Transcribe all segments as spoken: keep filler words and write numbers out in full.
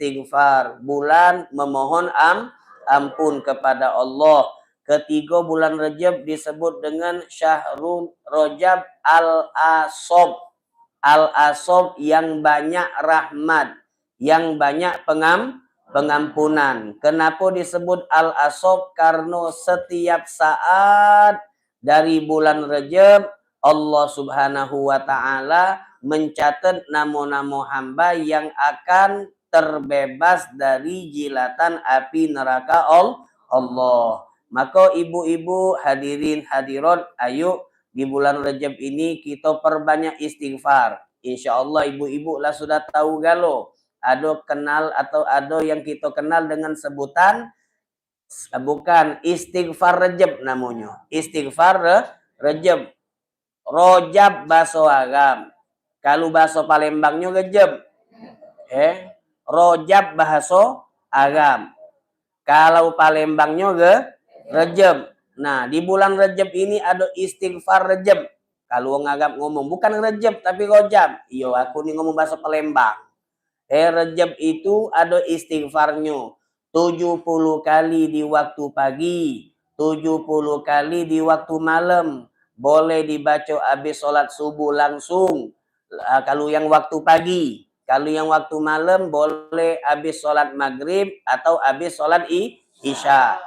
istighfar, bulan memohon am, ampun kepada Allah. Ketiga, bulan Rejab disebut dengan syahrul Rajab al-asob. Al-asob yang banyak rahmat, yang banyak pengam, pengampunan. Kenapa disebut al-asob? Karena setiap saat dari bulan Rejab, Allah Subhanahu wa Ta'ala mencatat nama-nama hamba yang akan terbebas dari jilatan api neraka Al-, Allah. Maka ibu-ibu, hadirin hadirat, ayo, di bulan Rejab ini kita perbanyak istighfar. Insya Allah ibu-ibu lah sudah tahu galo. Ada kenal atau ada yang kita kenal dengan sebutan, bukan, istighfar Rejab namanya. Istighfar Re-, Rejab. Rojab baso Arab. Kalu baso Palembangnyo Rejab. Eh, Rojab bahaso Arab. Kalau Palembangnyo Re-, Rejab. Nah, di bulan Rejab ini ada istighfar Rejab. Kalu wong Arab ngomong, bukan Rejab, tapi Rojab. Iyo, aku ni ngomong bahaso Palembang. Eh, Rejab itu ada istighfarnyo. Tujuh puluh kali di waktu pagi, tujuh puluh kali di waktu malam. Boleh dibaco habis solat subuh langsung. Ah, kalu yang waktu pagi, kalu yang waktu malam boleh habis solat maghrib atau habis solat i-, isya.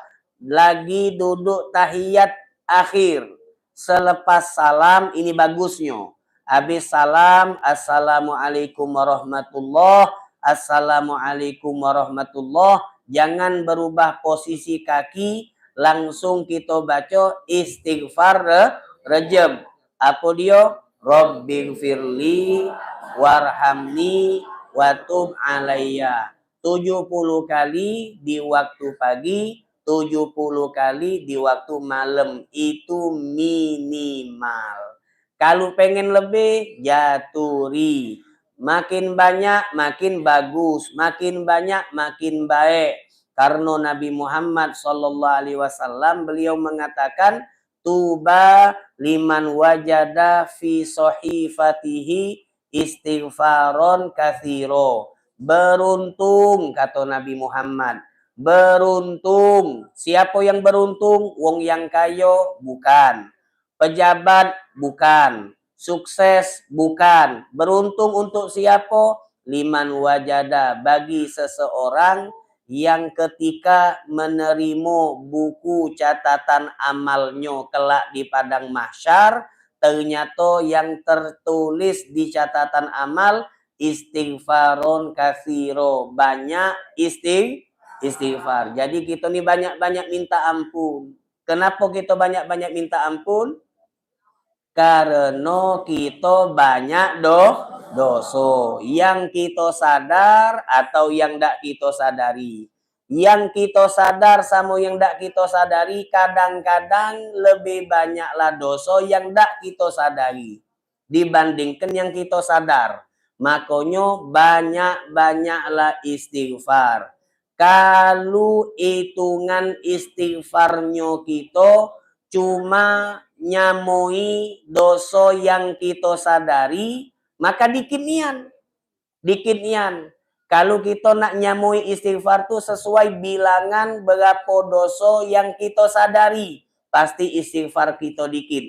Lagi duduk tahiyat akhir, selepas salam, ini bagusnyo. Habis salam, "Assalamualaikum warahmatullah, assalamualaikum warahmatullah." Jangan berubah posisi kaki, langsung kita baca istighfar Re-, Rejab. Apa dia? "Rabbighfirli warhamni wa tub alayya." Tujuh puluh kali di waktu pagi, tujuh puluh kali di waktu malam. Itu minimal. Kalu pengen lebih, jaturi. Makin banyak, makin bagus. Makin banyak, makin baik. Karena Nabi Muhammad sallallahu alaihi wasallam, beliau mengatakan, "Tuba liman wajada fi sahifatihi istighfaron katsiro." Beruntung, kata Nabi Muhammad. Beruntung. Siapa yang beruntung? Wong yang kayo? Bukan. Pejabat? Bukan. Sukses? Bukan. Beruntung untuk siapa? Liman wajada, bagi seseorang yang ketika menerima buku catatan amalnyo kelak di padang mahsyar, ternyata yang tertulis di catatan amal istighfaron katsiro, banyak istig-, istighfar. Jadi kita ni banyak-banyak minta ampun. Kenapa kita banyak-banyak minta ampun? Karena kita banyak do-, dosa. Yang kita sadar atau yang dak kita sadari. Yang kita sadar sama yang dak kita sadari, kadang-kadang lebih banyaklah dosa yang dak kita sadari dibandingkan yang kita sadar. Makonyo banyak-banyaklah istighfar. Kalu itungan istighfarnyo kito cuma nyamoi doso yang kito sadari, maka dikit nian. Dikit nian. Kalu kito nak nyamoi istighfar tu sesuai bilangan berapo doso yang kito sadari, pasti istighfar kito dikit.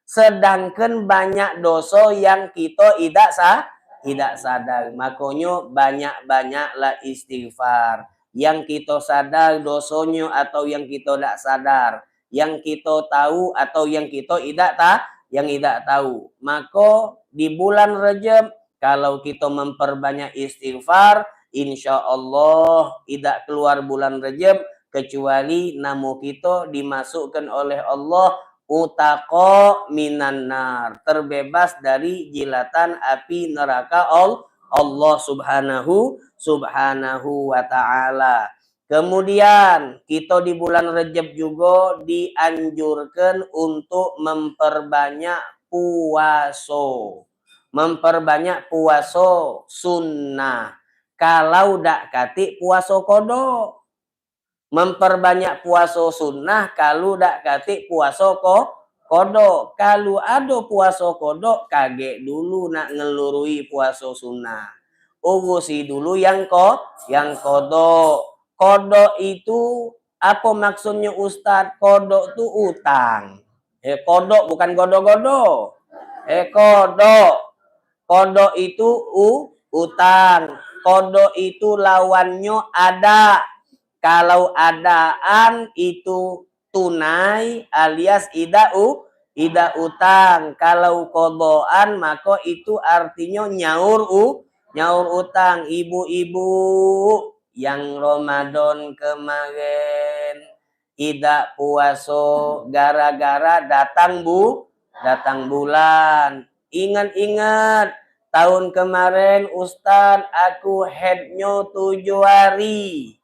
Sedangkan banyak doso yang kito idak sa-, idak sadar. Makonyo banyak-banyaklah istighfar. Yang kito sadar dosonyo atau yang kito dak sadar. Yang kito tahu atau yang kito idak ta-, yang idak tahu. Mako di bulan Rejeb, kalau kito memperbanyak istighfar, insya Allah idak keluar bulan Rejeb kecuali namo kito dimasukkan oleh Allah utaqo minan nar, terbebas dari jilatan api neraka Al-, Allah Subhanahu, Subhanahu wa Ta'ala. Kemudian, kito di bulan Rejeb jugo dianjurkan untuk memperbanyak puaso. Memperbanyak puaso sunnah. Kalau dak katik puaso kodok. Memperbanyak puaso sunnah kalu dak katik puaso ko-, kodok. Kalu ado puaso kodok, kagek dulu nak ngelurui puaso sunnah. urusi dulu yang ko, yang kodok. Kodok itu apo maksudnyo, Ustaz? Kodok tu utang. Eh, kodok, bukan godo-godo. Eh, kodok. Kodok itu u, utang. Kodok itu lawannyo ada. Kalau adaan itu tunai alias idak u, idak utang. Kalau kodoan, mako itu artinyo nyaur u, nyaur utang. Ibu-ibu yang Ramadan kemaren idak puaso gara-gara datang bu, datang bulan. Ingat-ingat, tahun kemaren, Ustaz, aku haidnyo tujuh hari.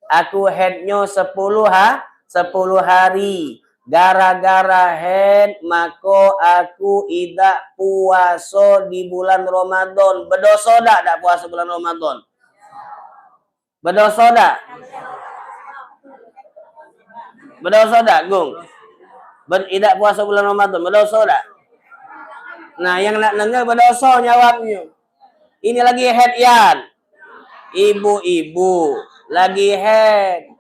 Aku haidnyo sepuluh ha, sepuluh hari. Gara-gara haid, mako aku idak puaso di bulan Ramadan. Bedoso dak, dak puaso bulan Ramadan? Bedoso dak? Bedoso dak, Gung? Ber-, idak puaso bulan Ramadan, bedoso dak? Nah, yang nak denger bedoso jawabnyo. Ini lagi haid, Yan. Ibu-ibu lagi haid.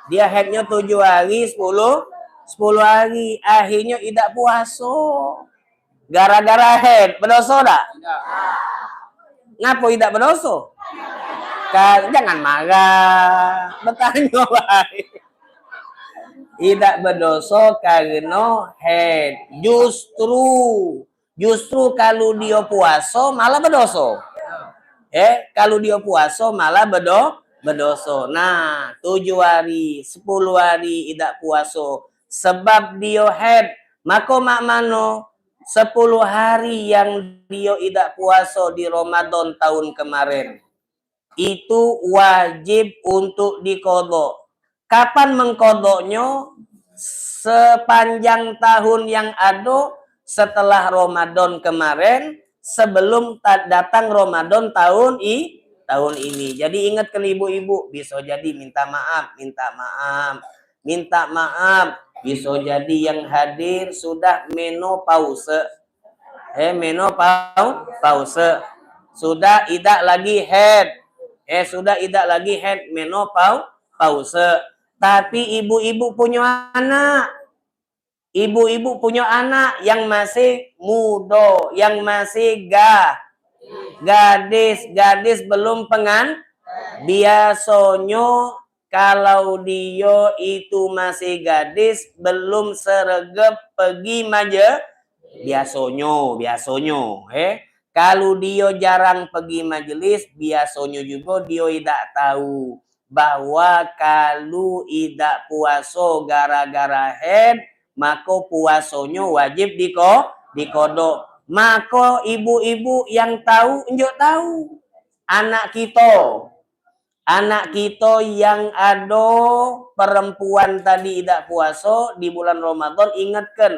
Dia haidnyo tujuh hari, sepuluh, sepuluh hari. Akhirnyo idak puaso. Gara-gara haid, bedoso dak? Ngapo idak bedoso? Ka-, jangan marah, betanyo bae. Idak bedoso kareno haid. Justru, justru kalu dio puaso malah bedoso. Eh, kalu dio puaso malah bedo-, bedoso. Nah, tujuh hari, sepuluh hari idak puaso sebab dio haid. Mako mak mano, sepuluh hari yang dio idak puaso di Ramadan tahun kemaren, itu wajib untuk dikodok. Kapan mengkodoknyo? Sepanjang tahun yang ado setelah Ramadan kemaren, sebelum ta-, datang Ramadan tahun i-, tahun ini. Jadi ingatkan ibu-ibu, biso jadi minta maaf, minta maaf. Minta maaf, biso jadi yang hadir sudah menopause. Eh, menopau-, pause. Sudah idak lagi haid. Eh, sudah idak lagi haid, menopau-, pause. Tapi ibu-ibu punyo anak. Ibu-ibu punyo anak yang masih mudo, yang masih ga-, gadis, gadis belum pengan-, biasonyo kalau dio itu masih gadis, belum seregep pegi maje-, biasonyo, biasonyo, eh. Kalu dio jarang pegi majelis, biasonyo jugo dio idak tau bahwa kalu idak puaso gara-gara haid, mako puasonyo wajib diko-, dikodok. Mako ibu-ibu yang tau, njuk tau. Anak kito, anak kito yang ado perempuan tadi idak puaso di bulan Ramadan, ingatkan,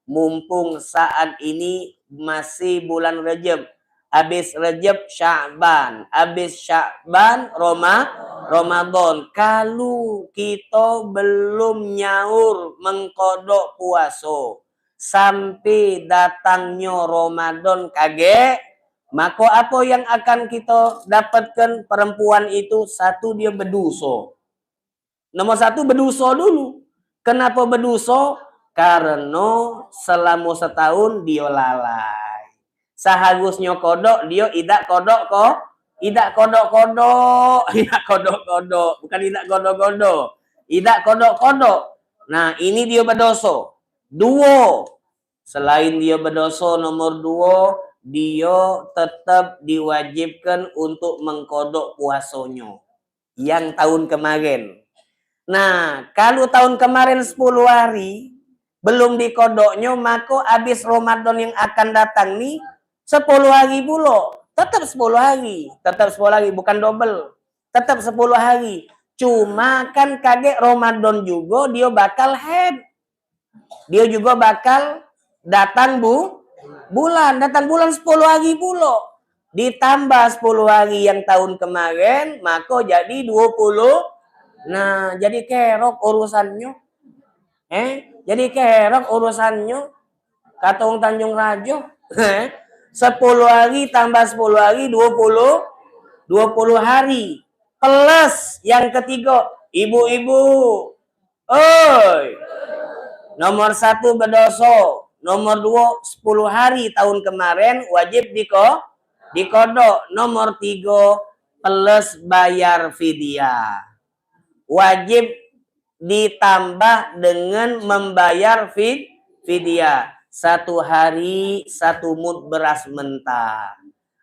mumpung saat ini masih bulan Rejeb. Habis Rejeb, Sya'ban. Habis Sya'ban, Roma-, Ramadan. Kalu kito belum nyaur mengkodok puaso sampe datangnyo Ramadan kagek, mako apo yang akan kito dapatkan? Perempuan itu, satu, dio beduso. Nomor satu, beduso dulu. Kenapo beduso? Kareno selamo setahun dio lalai. Seharusnyo kodok, dio idak kodok ko-, idak kodok-kodok, idak kodok-kodok, bukan idak godo-godo. Idak kodok-kodok. Nah, ini dio bedoso. Duo, selain dio bedoso, nomor duo, dio tetap diwajibkan untuk mengkodok puasonyo yang tahun kemaren. Nah, kalu tahun kemaren sepuluh hari belum dikodoknyo, mako abis Ramadan yang akan datang ni sepuluh hari pulo. Tetap sepuluh hari, tetap sepuluh hari, bukan double. Tetap sepuluh hari. Cuma kan kagek Ramadan jugo dio bakal haid. Dio jugo bakal datang bu-, bulan, datang bulan sepuluh hari pulo. Ditambah sepuluh hari yang tahun kemaren, mako jadi duo puluh. Nah, jadi kerok urusannyo. Eh, jadi kerok urusannyo. Kato wong Tanjung Rajo. Eh, sepuluh hari tambah sepuluh hari, duo puluh. dua puluh hari. Plus yang ketiga, ibu-ibu. Oi. Nomor satu bedoso. Nomor dua, sepuluh hari tahun kemarin wajib diko-, dikodok. Nomor tiga, plus bayar fidyah. Wajib ditambah dengan membayar fid-, fidyah. Satu hari satu mud beras mentah.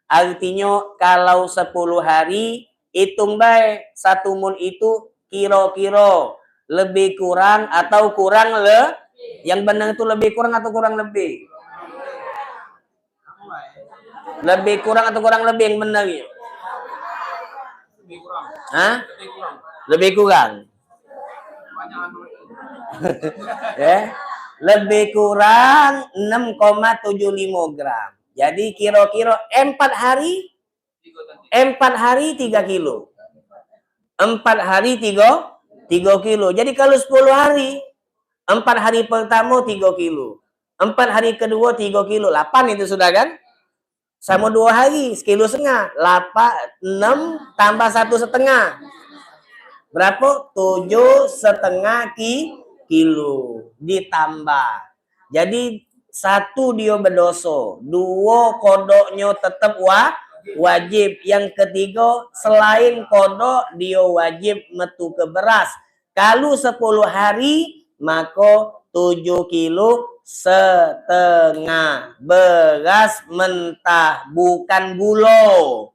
Artinyo, kalau sepuluh hari, itung bae satu mud itu kiro-kiro lebih kurang atau kurang le-, yang benar itu lebih kurang atau kurang lebih? Lebih kurang atau kurang lebih yang benar ni? Hah? Lebih kurang. Eh? Lebih kurang enam koma tujuh lima gram. Jadi kiro-kiro empat hari, empat hari tiga kilo. Empat hari tiga, tiga kilo. Jadi kalau sepuluh hari, empat hari pertama tiga kilo. Empat hari kedua tiga kilo. Lapan itu sudah kan? Samo dua hari, sekilo setengah. Lapan, enam tambah satu setengah. Berapa? Tujuh setengah ki-, kilo. Ditambah. Jadi, satu dio bedoso, duo kodoknyo tetep wa-, wajib. Yang ketigo, selain kodok, dio wajib metu ke beras. Kalu sepuluh hari, mako tujuh kilo setengah beras mentah, bukan gulo.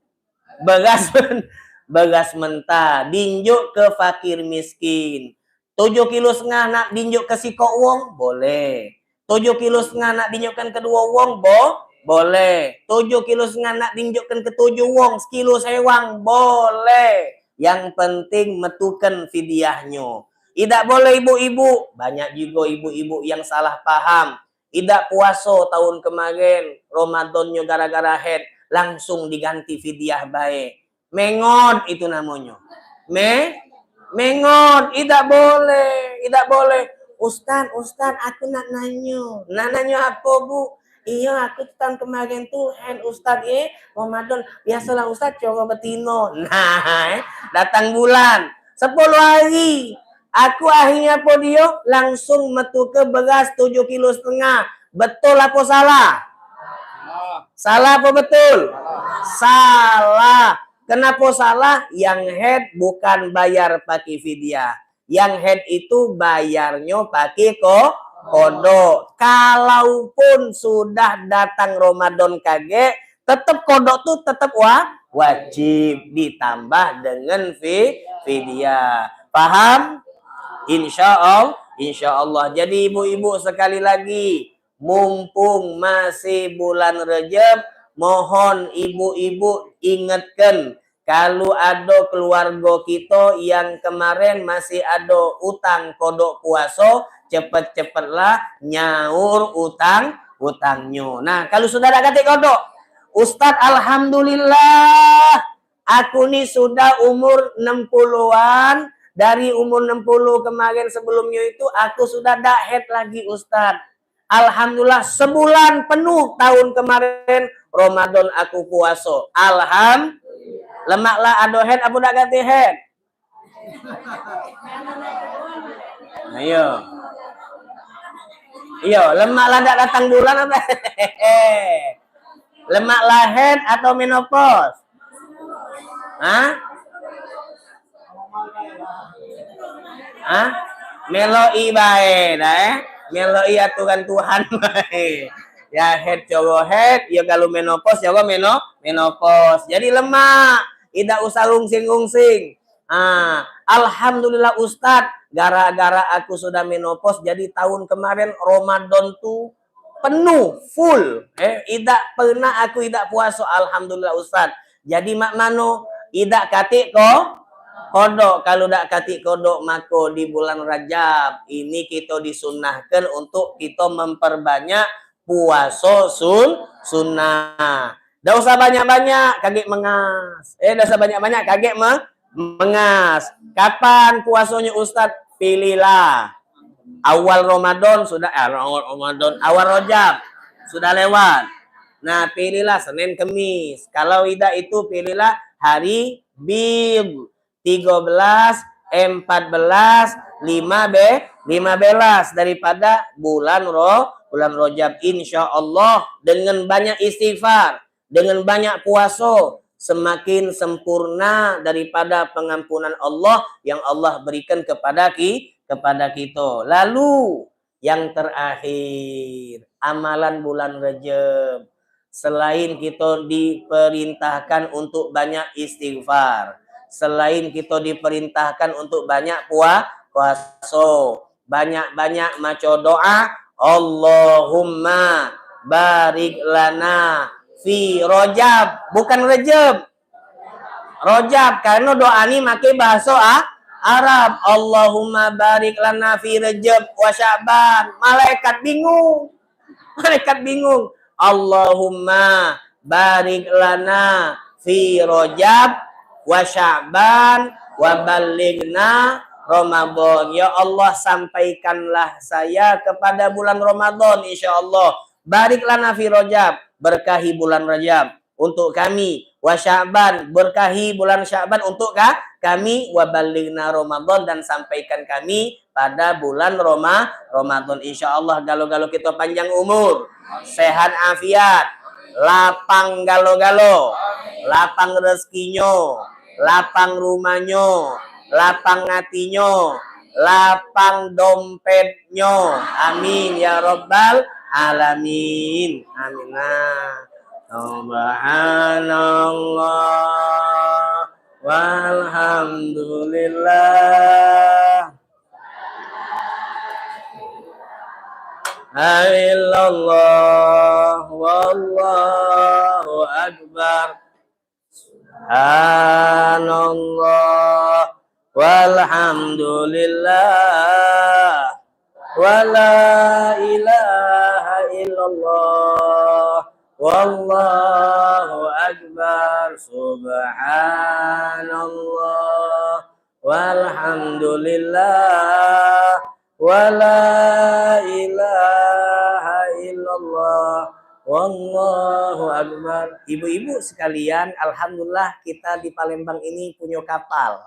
Beras men-, beras mentah, dinjuk ke fakir miskin. Tujuh kilo setengah nak dinjuk ke sikok wong, boleh. Tujuh kilo setengah nak dinjukkan ke duo wong, bo-, boleh. Tujuh kilo setengah nak dinjukkan ke tujuh wong, sekilo sewang, boleh. Yang penting metukan fidiahnyo. Idak boleh ibu-ibu, banyak jugo ibu-ibu yang salah paham. Idak puaso tahun kemaren, Ramadannyo gara-gara haid, langsung diganti fidiah bae. Mengot itu namonyo. Me-, mengot. Idak boleh, idak boleh. "Ustaz, Ustaz, aku nak nanyo." "Nak nanyo apo, Bu?" "Iyo, aku tu tahun kemaren tu haid, Ustaz, eh, Ramadan. Biasolah, Ustaz, coro betino." Nah, eh, datang bulan. Sepuluh hari. Aku akhirnyo apo dio? Langsung metu ke beras tujuh kilo setengah. Betul apo salah? Salah apo betul? Salah. Kenapo salah? Yang haid bukan bayar pakai fidyah. Yang haid itu bayarnyo pakai ko-, kodok. Kalaupun sudah datang Ramadan kagek, tetep kodok tu tetep wa-, wajib ditambah dengan fi-, fidyah. Paham? Insya Allah, insya Allah. Jadi ibu-ibu sekali lagi, mumpung masih bulan Rejab, mohon ibu-ibu ingatkan, kalu ado keluargo kito yang kemaren masih ado utang kodok puaso, cepet-cepetlah nyaur utang-utangnyo. Nah, kalu sudah dak katik kodok, "Ustaz, alhamdulillah, aku ni sudah umur enam puluhan, dari umur enam puluh kemaren sebelumnyo itu aku sudah dak haid lagi, Ustaz. Alhamdulillah, sebulan penuh tahun kemaren Ramadan aku puaso. Alham-, lemak lah ado haid apo dak katik haid?" Ayo. Iyo, lemak lah dak datang bulan apo? Lemak lah haid atau menopause? Hah? Hah? Meloi bae dah, eh. Meloi aturan Tuhan bae. Ya, haid coro haid, ya kalu menopause coro meno-, menopause. Jadi lemak, idak usah rungsing-rungsing. Ah, alhamdulillah Ustaz, gara-gara aku sudah menopause, jadi tahun kemaren Ramadan tu penuh, full. Eh, idak pernah aku idak puaso, alhamdulillah Ustaz. Jadi mak mano, idak katik ko-, kodok. Kalu dak katik kodok, mako di bulan Rajab ini kito disunnahkan untuk kito memperbanyak puaso sun-, sunnah. Dak usah banyak-banyak, kagek mengas. Eh, dak usah banyak-banyak, kagek me-, mengas. Kapan puasonyo Ustaz? Pilihlah. Awal Ramadan sudah, eh, awal Ramadan, awal Rajab sudah lewat. Nah, pilihlah Senin Kemis. Kalau idak itu, pilihlah hari bid, tigo belas, empat belas, lima be-, lima belas daripada bulan Ro-, bulan Rojab. Insya Allah, dengan banyak istighfar, dengan banyak puaso, semakin sempurna daripada pengampunan Allah yang Allah berikan kepada ki-, kepada kita. Lalu, yang terakhir, amalan bulan Rejab. Selain kita diperintahkan untuk banyak istighfar, selain kita diperintahkan untuk banyak pua-, puaso, banyak-banyak maco doa, Allahumma barik lana fi Rojab, bukan Rejab. Rojab, karena doa ni make bahasa A-, Arab. Allahumma barik lana fi Rejab wa Sya'ban. Malaikat bingung. Malaikat bingung. Allahumma barik lana fi Rojab wa Sya'ban wa balighna Ramadan. Ya Allah, sampaikanlah saya kepada bulan Ramadan, insya Allah. Barik lana fi Rajab, berkahi bulan Rajab untuk kami. Wa Sya'ban, berkahi bulan Sya'ban untuk ka-, kami. Wa balighna Ramadan, dan sampaikan kami pada bulan Roma-, Ramadan. Insya Allah, galo-galo kita panjang umur, sehat afiat, lapang galo-galo, lapang rezekinyo, lapang rumahnyo, lapang atinyo, lapang dompetnyo. Amin ya rabbal alamin. Amin. Nah. Subhanallah walhamdulillah. La ilaha illallah wallahu akbar. Subhanallah walhamdulillah wala ilaha illallah wallahu akbar. Subhanallah walhamdulillah wala ilaha illallah wallahu akbar. Ibu-ibu sekalian, alhamdulillah kita di Palembang ini punya kapal.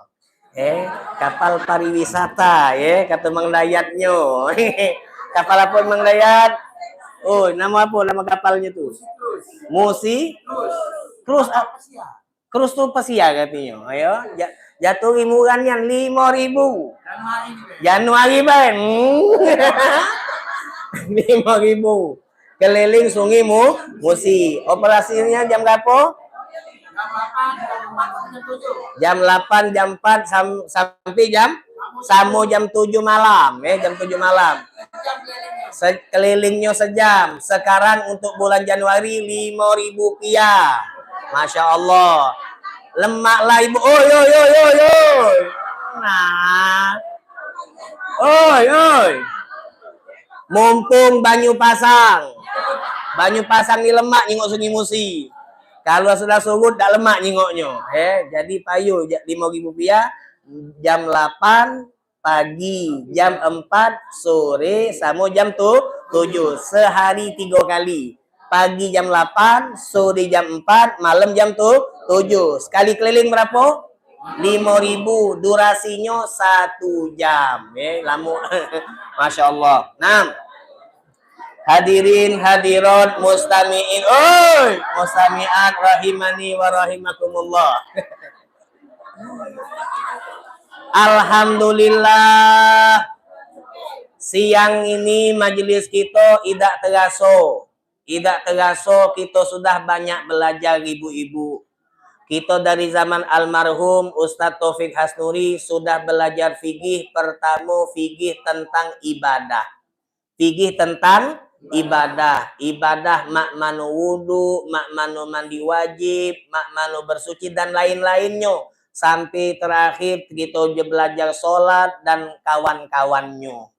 Eh, kapal pariwisata, ya, kata Mang Dayatnyo. Kapal apa, Mang Dayat? Oh, nama apa nama kapalnya tu? Musi? Cruise. Cruise tu pesia katinyo. Ayo, ja-, jatuh imuran nian limo ribu. Januari, Ben. Limo ribu. Keliling Sungai Mu-, Musi. Operasinyo jam berapo? Jam lapan, jam empat sam-, sampai jam, samo jam tujuh malam, ya, jam tujuh malam. Se-, kelilingnyo sejam. Sekarang untuk bulan Januari, limo ribu rupiah. Masya Allah. Lemak lah, Ibu. Oi, oi, oi, oi, oi. Nah. Oi, oi. Mumpung banyu pasang. Banyu pasang ni lemak nyingok Sungai Musi. Kalau sudah surut, dak lemak nyingoknyo. Eh, jadi payu ja-, limo ribu rupiah, jam lapan pagi, jam empat sore, samo jam tu-, tujuh. Sehari tigo kali. Pagi jam lapan, sore jam empat, malam jam tu-, tujuh. Sekali keliling berapo? Limo ribu. Durasinyo satu jam. Eh, lamo. Masya Allah. Nah. Hadirin hadirat mustamiin. Oi, mustamiat rahimani wa rahimakumullah. Alhamdulillah, siang ini majelis kita idak teraso, idak teraso kita sudah banyak belajar ibu-ibu. Kita dari zaman almarhum Ustaz Taufik Hasnuri sudah belajar fikih, pertamo fikih tentang ibadah. Fikih tentang ibadah. Ibadah mak mano wudu, mak mano mandi wajib, mak mano bersuci, dan lain-lainnyo. Sampai terakhir kita je belajar sholat dan kawan-kawannyo.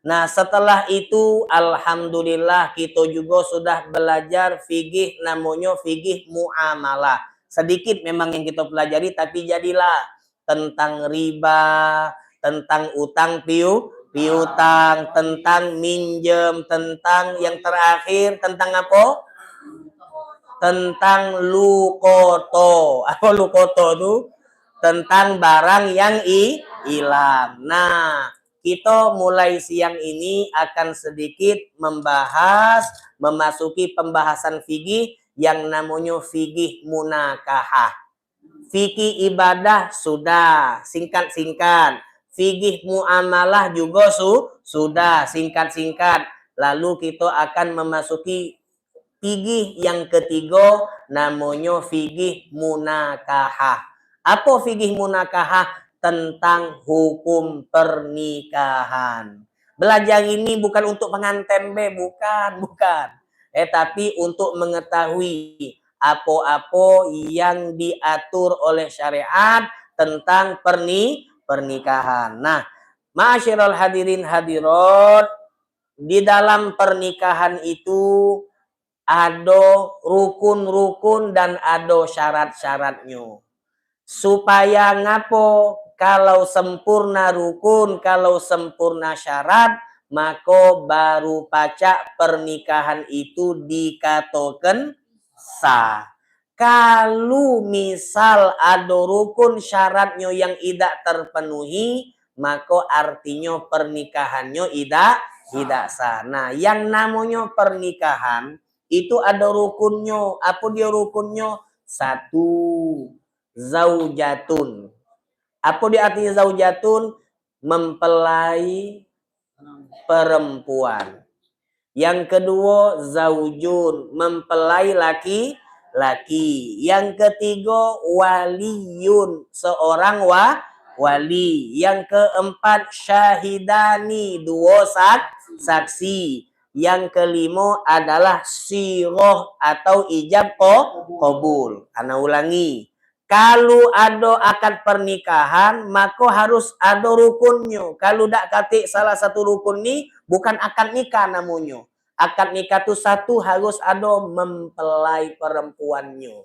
Nah, setelah itu, alhamdulillah, kita juga sudah belajar fikih, namonyo fikih muamalah. Sedikit memang yang kita pelajari, tapi jadilah tentang riba, tentang utang piu-, piutang, tentang minjem, tentang yang terakhir, tentang apa? tentang lukoto. Apa lukoto tu? Tentang barang yang i-, ilang. Nah, kita mulai siang ini akan sedikit membahas, memasuki pembahasan fikih yang namanya fikih munakahah. Fikih ibadah sudah, singkat-singkat. Fikih muamalah juga su-, sudah, singkat-singkat. Lalu kita akan memasuki fikih yang ketiga, namanya fikih munakahah. Apa fikih munakahah? Tentang hukum pernikahan. Belajar ini bukan untuk penganten be, bukan, bukan. Eh, tapi untuk mengetahui apa-apa yang diatur oleh syariat tentang perni-, pernikahan. Nah, ma'asyiral hadirin hadirat, di dalam pernikahan itu ada rukun-rukun dan ada syarat-syaratnya. Supaya ngapo? Kalau sempurna rukun, kalau sempurna syarat, maka baru pacak pernikahan itu dikatakan sah. Kalu misal ada rukun syaratnya yang idak terpenuhi, maka artinya pernikahannya idak, idak sah. Nah, yang namanya pernikahan itu ada rukunnya. Apa dia rukunnya? Satu, zaujatun. Apa dia artinya zaujatun? Mempelai perempuan. Yang kedua, zaujun, mempelai laki-laki. Yang ketiga, waliyun, seorang wa-, wali. Yang keempat, syahidani, dua sak-, saksi. Yang kelima adalah siroh atau ijab ko-, kobul. Ana ulangi, kalu ado akad pernikahan, mako harus ado rukunnyo. Kalu dak katik salah satu rukun ni, bukan akad nikah namonyo. Akad nikah tu satu harus ado mempelai perempuannyo.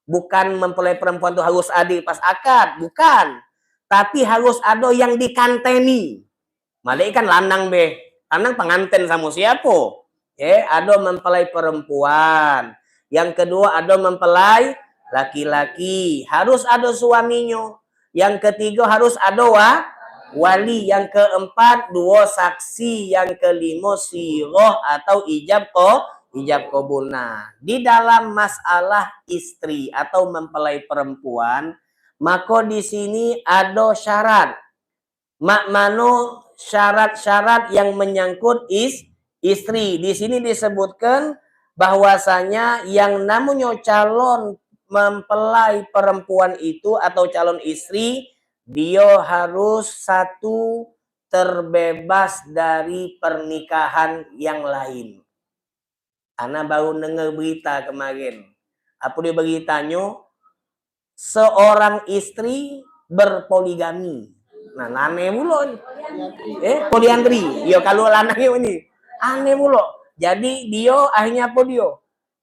Bukan mempelai perempuan tu harus ado pas akad, bukan. Tapi harus ado yang dikanteni. Malik kan lanang be. Lanang penganten samo siapo? Ye, ado mempelai perempuan. Yang kedua ado mempelai laki-laki. Harus ado suaminyo. Yang ketiga harus ado wa-, wali. Yang keempat duo saksi. Yang kelimo siroh atau ijab ko-, ijab kobul. Nah, di dalam masalah istri atau mempelai perempuan, mako di sini ado syarat. Mak mano syarat-syarat yang menyangkut is-, istri. Di sini disebutkan bahwasanya yang namonyo calon mempelai perempuan itu atau calon istri, dio harus satu terbebas dari pernikahan yang lain. Ana baru denger berita kemarin. Apo dio beritanyo? Seorang istri berpoligami. Nah, aneh pulo ni. Eh, poliandri. Yo, kalu lanang yo ni. Aneh pulo. Jadi, dio akhirnyo apo dio?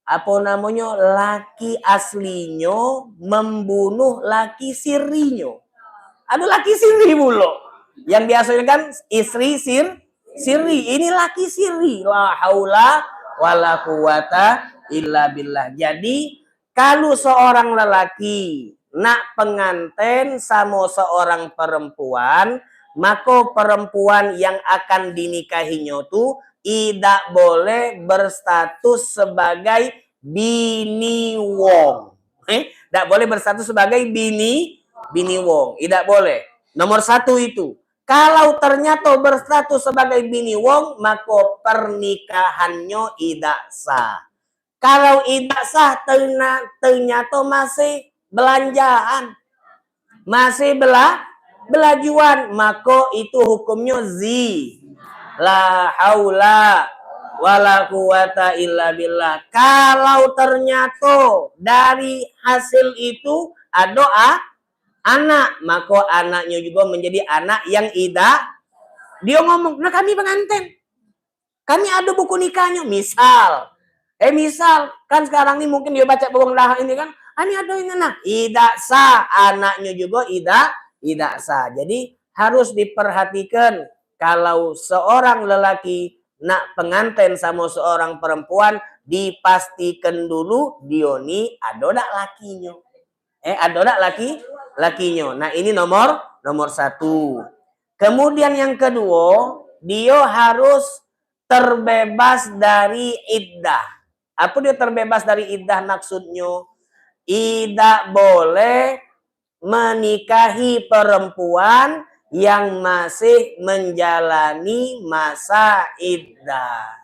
Apo namonyo, laki aslinyo membunuh laki sirinyo. Ado laki siri pulo. Yang biasonyo kan istri sir-, siri. Ini laki siri. La haula wala quwata illa billah. Jadi, kalu seorang lelaki nak penganten samo seorang perempuan, mako perempuan yang akan dinikahinyo tu idak boleh berstatus sebagai bini wong. Eh, dak boleh berstatus sebagai bini, bini wong. Idak boleh. Nomor satu itu. Kalau ternyato berstatus sebagai bini wong, mako pernikahannya idak sah. Kalau idak sah, terna-, ternyato masih belanjaan, masih bela-, belajuan, mako itu hukumnya zi-, la haula wala quwata illa billah. Kalau ternyato dari hasil itu ado a-, anak, mako anaknya juga menjadi anak yang idak. Dia ngomong, "Nah, kami penganten. Kami ado buku nikahnyo," misal. Eh, misal, kan sekarang ni mungkin dia baca bawang dahak ini kan, "Ah, ini ado ini nah." Idak sah, anaknya juga idak, idak sah. Jadi, harus diperhatikan kalau seorang lelaki nak penganten sama seorang perempuan, dipastikan dulu dio ni ado dak lakinyo. Eh, ado dak laki, lakinyo. Nah, ini nomor, nomor satu. Kemudian yang kedua, dio harus terbebas dari iddah. Apa dio terbebas dari iddah maksudnyo? Idak boleh menikahi perempuan yang masih menjalani masa iddah.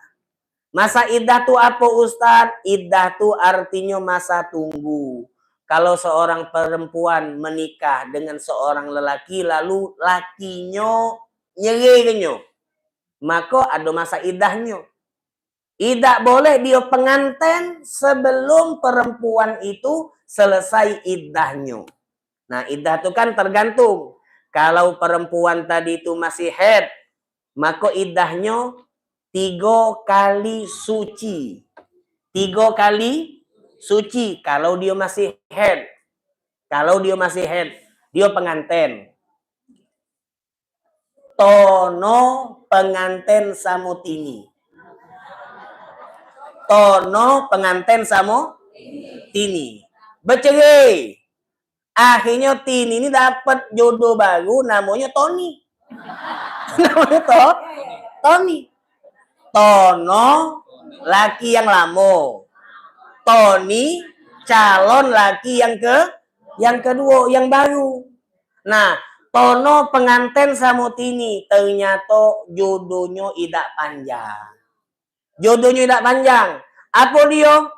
Masa iddah tu apa, Ustaz? Iddah tu artinyo masa tunggu. Kalau seorang perempuan menikah dengan seorang lelaki, lalu lakinyo nyeraikenyo, mako ado masa iddahnyo. Idak boleh dio penganten sebelum perempuan itu selesai iddahnyo. Nah, iddah tu kan tergantung. Kalau perempuan tadi tu masih haid, mako iddahnyo tigo kali suci. Tigo kali suci kalau dio masih haid. Kalau dio masih haid, dio penganten. Tono penganten samo Tini. Tono penganten samo Tini. Becerai. Akhirnyo Tini ni dapet jodoh baru, namonyo Toni. Namonyo to, Toni. Tono laki yang lamo. Toni calon laki yang ke, yang keduo, yang baru. Nah, Tono penganten samo Tini, ternyato jodohnyo idak panjang. Jodohnyo idak panjang. Apo dio?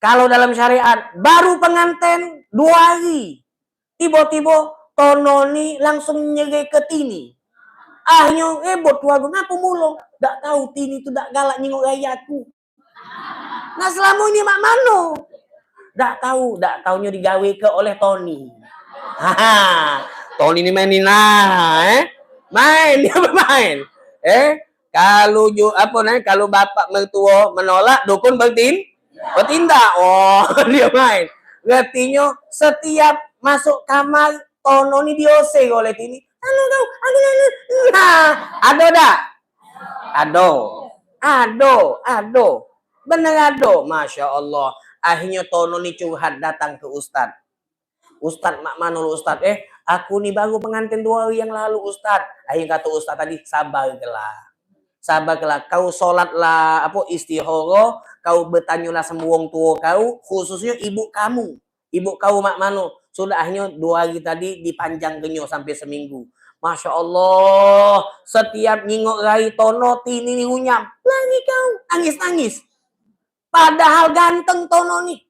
Kalau dalam syariat, baru penganten duo hari, tibo-tibo Tono ni langsung nyereke Tini. Ahnyo rebot keluargo, ngapo mulo? Dak tau, Tini tu dak galak nyingok rai aku. Nah, selamo ini mak mano? Dak tau, dak taunyo digaweke oleh Toni. Ha, Toni ni main ni nah, eh. Main, dio main. Eh, kalu ju, apo name, kalu bapak mertuo menolak, dukun bertin-, bertindak. Oh, dio main. Ngertinyo, setiap masuk kamar, Tono ni diusir oleh Tini. Anu kau, anu, anu. Nah, ado dak? Ado. Ado, ado. Bener ado. Masya Allah. Akhirnyo Tono ni curhat datang ke Ustad. "Ustad, mak mano lu, Ustad? Eh, aku ni baru penganten duo hari yang lalu, Ustad." Akhirnyo kato Ustad tadi, "Sabar kelah. Sabar kelah. Kau solatlah, apo, istikharah, kau bertanyolah sama wong tuo kau, khususnyo ibu kamu. Ibu kau mak mano?" Sudahnyo duo hari tadi dipanjangkenyo sampe seminggu. Masya Allah, setiap nyingok rai Tono, Tini ni runyam. Lari kau, nangis-nangis. Padahal ganteng Tono ni.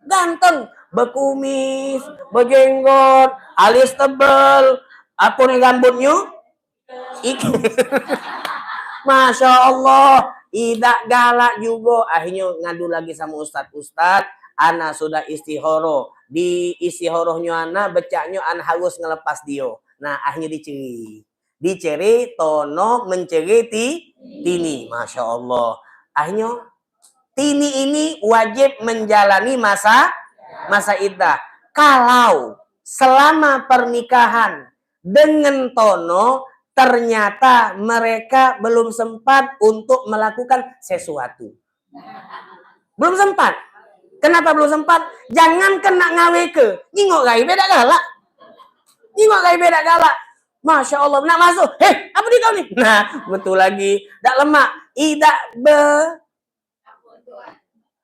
Ganteng. Bekumis, bejenggot, alis tebel, apo ni rambutnyo? Ik-, Masya Allah, idak galak jugo. Akhirnyo ngadu lagi samo ustad, "Ustad, ana sudah istihoro. Di istihorohnyo ana, becaknyo ana harus ngelepas dio." Nah, akhirnyo diceri. Diceri, Tono menceri Ti-, Tini. Masya Allah. Akhirnyo Tini ini wajib menjalani masa, masa iddah. Kalau selama pernikahan dengan Tono, ternyata mereka belum sempat untuk melakukan sesuatu. Belum sempat. Kenapa belum sempat? Jangankan nak ngaweke, nyingok rai be dak galak. Nyingok rai be dak galak. Masya Allah, nak masuk. "Heh, apo di kau ni?" Nah, betul lagi. Dak lemak. Idak be-,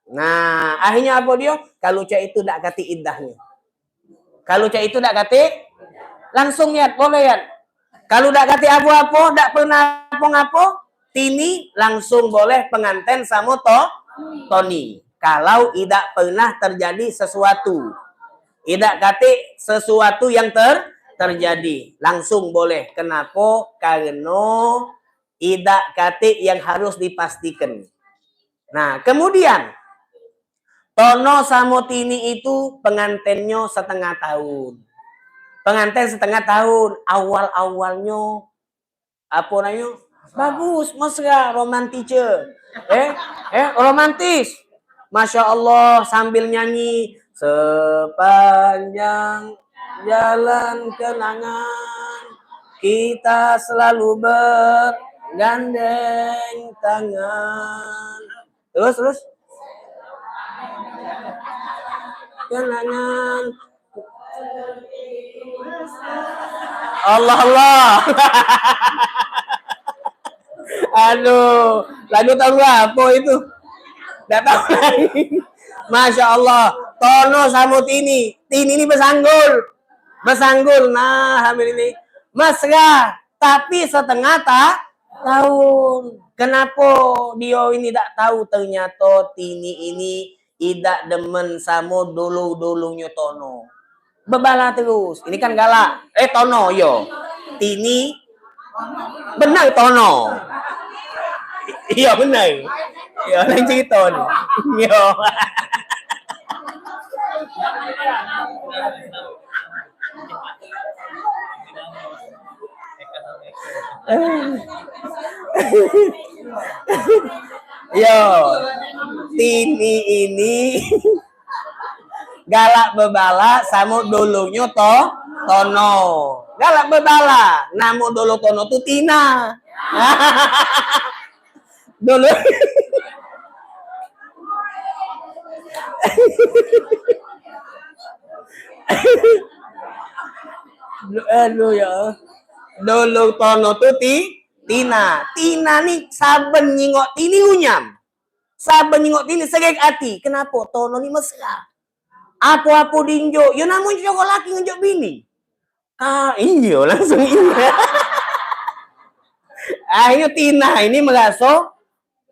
Nah, akhirnyo apo dio? Kalu cak itu dak katik iddahnyo. Kalu cak itu dak katik, langsung niat, boleh niat. Kalu dak katik apo-apo, dak pernah apo-ngapo, Tini langsung boleh penganten samo To-, Toni. Kalau idak pernah terjadi sesuatu. Idak katik sesuatu yang ter-, terjadi. Langsung boleh. Kenapo? Kareno idak katik yang harus dipastikan. Nah, kemudian, Tono samo Tini itu pengantennyo setengah tahun. Penganten setengah tahun, awal-awalnyo, apo namonyo? Bagus, mesra, romantis. Eh, eh, romantis. Masya Allah, sambil nyanyi, "Sepanjang jalan kenangan, kita selalu bergandeng tangan." Terus, terus. Kenangan. Allah, Allah. Aduh, lagu tahun berapa itu? Dak tahu lagi. Masya Allah. Tono samo Tini. Tini ni besanggul. Besanggul. Nah, hamil ini. Mesra. Tapi setengah ta tahun. Kenapo dio ini dak tahu? Ternyato Tini ini idak demen samo dulu-dulunyo Tono. Bebala terus. Ini kan galak. Eh, Tono, yo. Tini. Benar, Tono. Iyo, benar. Iyo, lain cerita ni. Iyo. Yo, Tini ini galak bebala samo dulunyo to, Tono. Galak bebala, namo dulu Tono tu Tina. Dulu. Aduh, ya. Dulu Tono tu Ti, Tina. Tina ni saben nyingok Tini runyam. Saben nyingok Tini serek ati. Kenapo? Tono ni mesra. Apo-apo dinjok. Yo, namonyo cowok laki ngenjok bini. Ka, iyo, langsung iyo. Akhirnyo Tina ini meraso,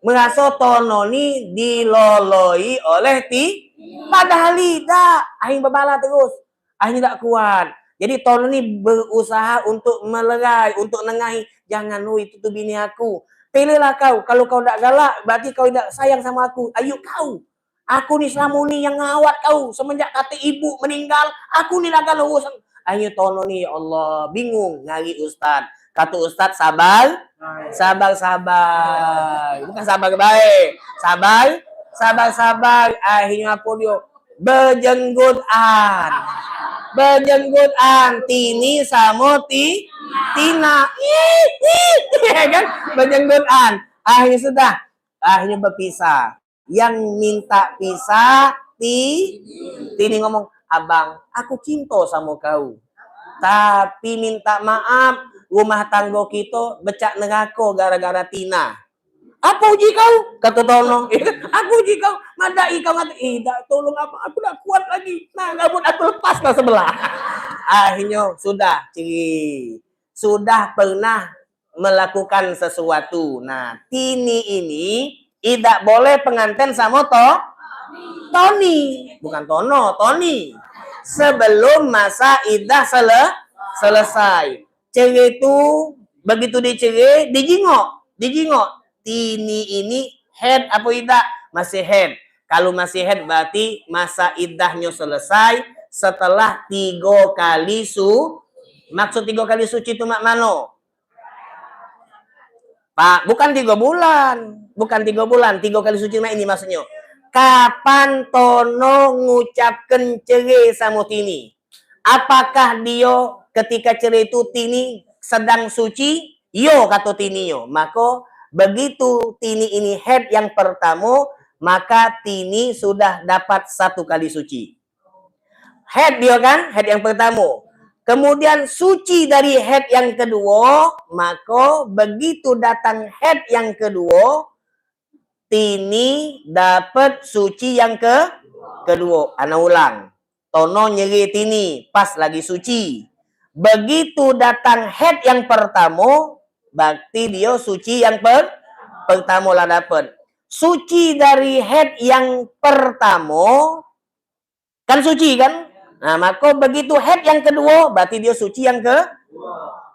meraso Tono ni diloloi oleh Ti, padahal idak. Akhirnyo bebala terus. Akhirnyo dak kuat. Jadi Tono ni berusaha untuk melerai, untuk nengahi. Jangan, oh, itu tu bini aku. Pilihlah kau. Kalau kau dak galak, berarti kau dak sayang samo aku. Ayo kau. Aku ni selamo ni yang ngawat kau. Semenjak kate ibu meninggal, aku ni lah galak urus. Akhirnyo Tono ni, ya Allah, bingung nyari ustad. Kato ustad, sabar, sabar, sabar. Bukan sabar bae. Sabar, sabar, sabar. Akhirnyo apo dio? Bejenggut an. Bejenggut an. Tini samo Ti, Tina. Ih, ih, ya kan? Bejenggut an. Akhirnyo sudah. Akhirnyo bepisah. Yang minta pisah, Ti, Tini ngomong, "Abang, aku cinto samo kau. Tapi minta maaf, rumah tanggo kito becak nerako gara-gara Tina." "Apo uji kau?" kato Tono. "Apo uji kau? Madai kau ngato, ih, dak, tolong, abang, aku dak kuat lagi. Nah, rambut aku lepas lah sebelah." Akhirnyo sudah, cerai. Sudah pernah melakukan sesuatu. Nah, Tini ini idak boleh penganten samo to, Toni. Bukan Tono, Toni. Sebelum masa idah sele-, selesai. Cerai tu, begitu dicerai, dijingok. Dijingok. Tini ini haid apo idak? Masih haid. Kalu masih haid, berarti masa idahnyo selesai setelah tigo kali su-, maksud tigo kali suci tu mak mano? Pak, bukan tigo bulan. Bukan tigo bulan. Tigo kali suci mak ini maksudnyo. Kapan Tono ngucapkan cerai samo Tini? Apakah dio ketika cerai tu Tini sedang suci? Yo, kato Tini yo. Mako, begitu Tini ini haid yang pertamo, maka Tini sudah dapat satu kali suci. Haid dio kan, haid yang pertamo. Kemudian suci dari haid yang keduo, mako begitu datang haid yang keduo, Tini dapat suci yang ke, keduo. Ana ulang. Tono nyeri Tini, pas lagi suci. Begitu datang haid yang pertamo, berarti dio suci yang per-, pertamo lah dapat. Suci dari haid yang pertamo, kan suci, kan? Nah, mako begitu haid yang keduo, berarti dio suci yang ke-,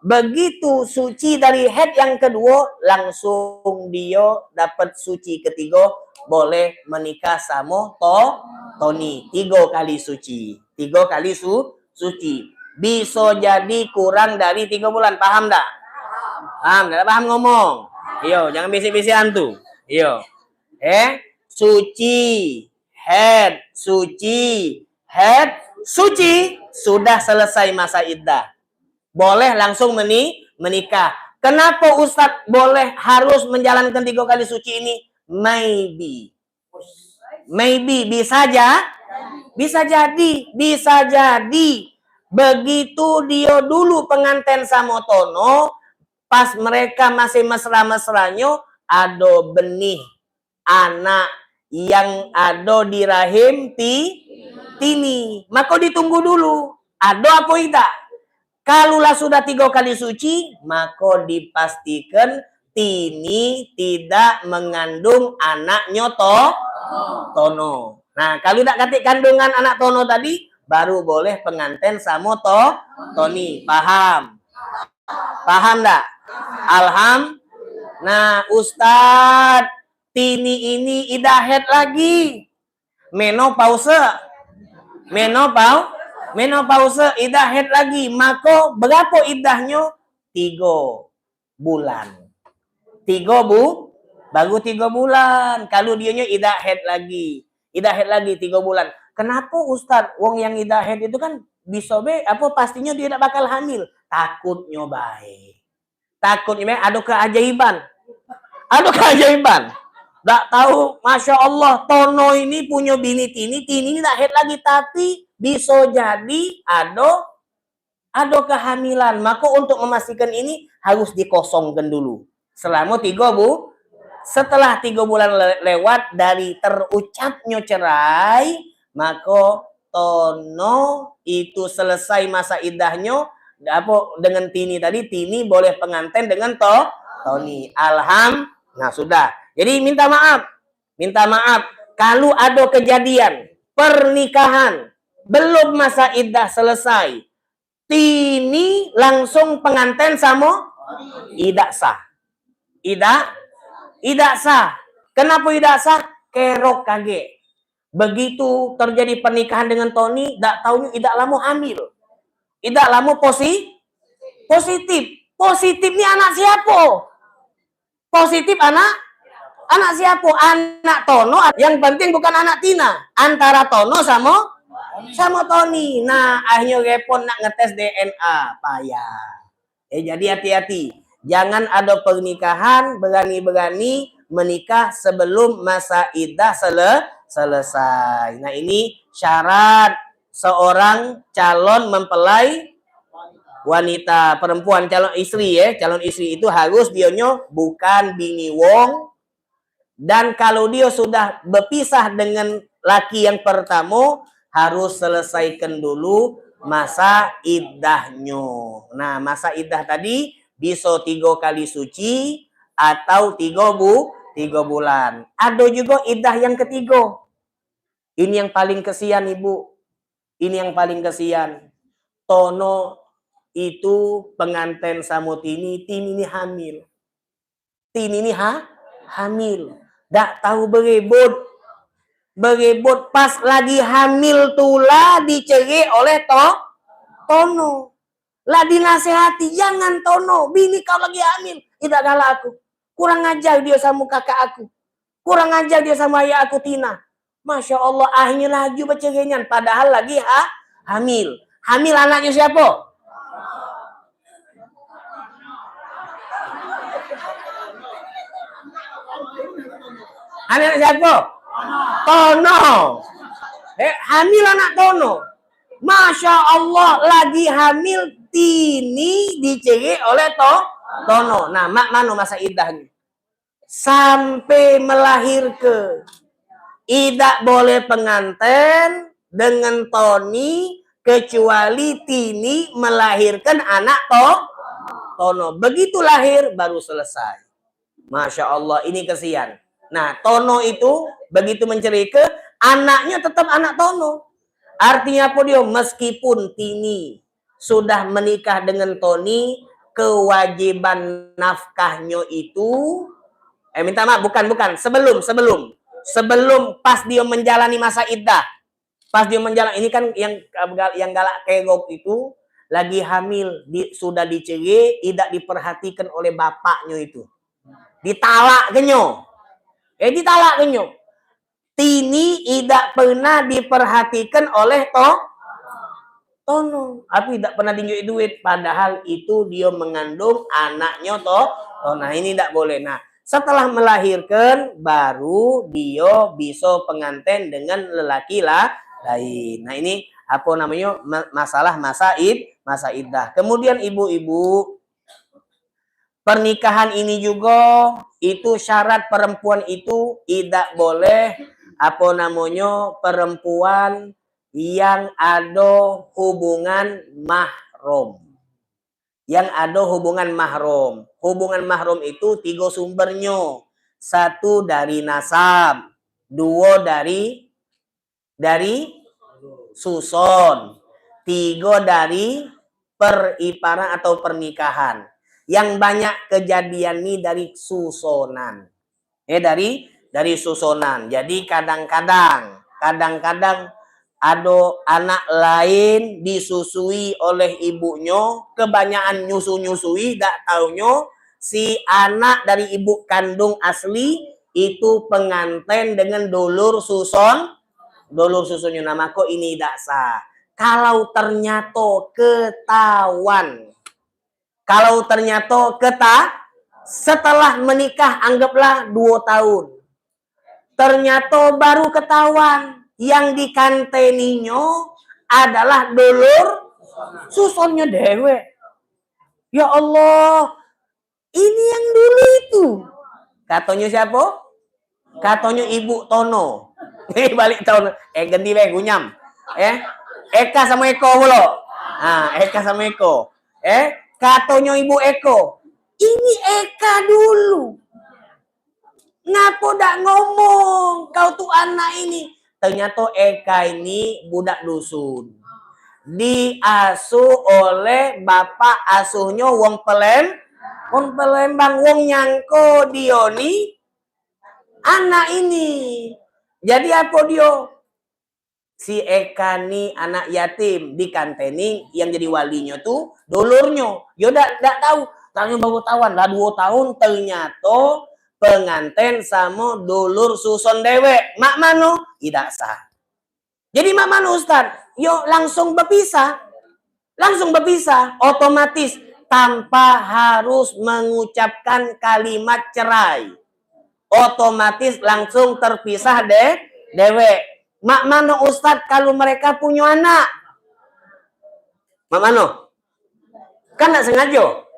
begitu suci dari haid yang keduo, langsung dio dapat suci ketigo, boleh menikah samo to-, Toni. Tigo kali suci. Tigo kali su-, suci. Biso jadi kurang dari tigo bulan. Paham dak? Paham dak? Paham ngomong? Iyo, jangan bisik-bisik antu. Iyo. Eh, suci. Haid, suci, haid, suci, sudah selesai masa iddah. Boleh langsung meni-, menikah. Kenapa Ustadz boleh harus menjalankan tiga kali suci ini? Maybe. Maybe, bisa ja-, Bisa jadi, bisa jadi. Begitu dio dulu penganten samo Tono, pas mereka masih mesra-mesranyo, ado benih anak yang ado di rahim ti-, Tini. Mako ditunggu dulu, ado apo idak. Kalu lah sudah tigo kali suci, mako dipastikan Tini tidak mengandung anaknyo to-, Tono. Nah, kalu dak katik kandungan anak Tono tadi, baru boleh penganten samo to-, Toni. Paham? Paham dak? Alham. Nah, Ustaz, Tini ini idah haid lagi. Menopause. Menopau-, menopause, idah haid lagi. Mako, berapo idahnyo? Tigo bulan. Tigo bu-, baru tigo bulan. Kalu dionyo idah haid lagi. Idah haid lagi tigo bulan. Kenapo, Ustaz? Wong yang idah haid itu kan biso be, apo, pastinyo dio dak bakal hamil. Takutnyo bae. Takutnyo bae ado keajaiban. Ado keajaiban. Dak tahu, Masya Allah, Tono ini punyo bini Tini, Tini ini dak haid lagi. Tapi biso jadi ado, ado kehamilan. Mako untuk memastikan ini harus dikosongkan dulu. Selamo tigo bu-, setelah tigo bulan le-, lewat dari terucapnyo cerai, mako Tono itu selesai masa idahnyo, apo, dengan Tini tadi, Tini boleh penganten dengan To-, Toni. Alham-, nah, sudah. Jadi, minta maaf. Minta maaf. Kalu ado kejadian pernikahan belum masa idah selesai, Tini langsung penganten samo, idak sah. Idak, idak sah. Kenapo idak sah? Kerok kagek. Begitu terjadi pernikahan dengan Toni, dak taunyo idak lamo hamil. Idak lamo posi-, positif. Positif ni anak siapo? Positif anak, anak siapo? Anak Tono, yang penting bukan anak Tina. Antara Tono samo, samo Toni. Nah, akhirnyo repot nak ngetes D N A. Payah. Eh, jadi hati-hati. Jangan ado pernikahan berani-berani menikah sebelum masa idah sele-, selesai. Nah, ini syarat seorang calon mempelai wanita, perempuan, calon istri, ya. Calon istri itu harus dionyo bukan bini wong, dan kalu dio sudah bepisah dengan laki yang pertamo, harus selesaikan dulu masa idahnyo. Nah, masa idah tadi biso tigo kali suci atau tigo bu-, tigo bulan. Ado jugo idah yang ketigo. Ini yang paling kesian, Ibu. Ini yang paling kesian. Tono itu penganten samo Tini, Tini ni hamil. Tini ni ha-, hamil. Dak tahu berebut. Berebut pas lagi hamil tu lah dicerai oleh To-, Tono. Lah dinasehati, "Jangan, Tono, bini kau lagi hamil." "Idak galak aku. Kurang ajar dio samo kakak aku. Kurang ajar dio samo ayah aku, Tina." Masya Allah, akhirnyo laju beceraian, padahal lagi ha-, hamil. Hamil anaknyo siapo? Hamil anak siapo? Tono. Eh, hamil anak Tono. Masya Allah, lagi hamil Tini dicerai oleh To-, Tono. Nah, mak mano masa idahnyo? Sampai melahirke. Idak boleh penganten dengan Toni kecuali Tini melahirkan anak To-, Tono. Begitu lahir, baru selesai. Masya Allah, ini kesian. Nah, Tono itu begitu mencerike, anaknya tetap anak Tono. Artinya apa dia? Meskipun Tini sudah menikah dengan Toni, kewajiban nafkahnyo itu, eh, minta maaf, bukan, bukan, sebelum, sebelum, sebelum pas dia menjalani masa iddah, pas dia menjalani, ini kan yang, yang galak kerok itu lagi hamil, di, sudah dicerai, tidak diperhatikan oleh bapaknya itu. Ditalak kenyo. Eh, ditalak kenyo. Tini idak pernah diperhatikan oleh To-, Tono. Aku idak pernah dinjuk duit, padahal itu dia mengandung anaknya To-, Tono. Nah, ini idak boleh. Nah, setelah melahirkan, baru dia bisa pengantin dengan lelaki la-, lain. Nah, ini apa namanya, ma-, masalah masa id-, masa iddah. Kemudian ibu-ibu, pernikahan ini juga itu syarat perempuan itu tidak boleh apa namanya, perempuan yang ada hubungan mahram. Yang ada hubungan mahram. Hubungan mahram itu tiga sumbernyo. Satu dari nasab, dua dari, dari suson, tiga dari periparan atau pernikahan. Yang banyak kejadian ni dari susonan. Eh, dari, dari susonan. Jadi kadang-kadang, kadang-kadang ado anak lain disusui oleh ibunyo, kebanyakan nyusu-nyusui, dak taunyo si anak dari ibu kandung asli itu penganten dengan dulur suson, dulur susonnyo. Nah, mako ini dak sah. Kalau ternyato ketahuan, kalau ternyato keta-, setelah menikah, anggaplah dua tahun, ternyato baru ketahuan yang dikanteninyo adalah dulur susonnyo dewek. Ya Allah, ini yang dulu itu. Katonyo siapo? Katonyo Ibu Tono. Eh, balik tahun. Eh, ganti be, gunyam. Eh, Eka samo Eko pulo. Ha, Eka samo Eko. Eh, katonyo Ibu Eko, "Ini Eka dulu. Ngapo dak ngomong kau tu anak ini?" Ternyato Eka ini budak dusun. Diasuh oleh bapak asuhnyo wong Pelem-, wong Palembang, wong nyangko dio ni anak ini. Jadi apo dio? Si Eka ni anak yatim, dikanteni yang jadi walinyo tu dulurnyo. Yo dak, dak tahu. Tanyo baru ketahuan, lah duo tahun ternyato penganten samo dulur suson dewek. Mak mano? Idak sah. Jadi mak mano, Ustaz? Yo langsung bepisah. Langsung bepisah, otomatis tanpa harus mengucapkan kalimat cerai. Otomatis langsung terpisah de-, dewek. Mak mano, Ustaz, kalau mereka punya anak? Mak mano? Kan dak sengajo.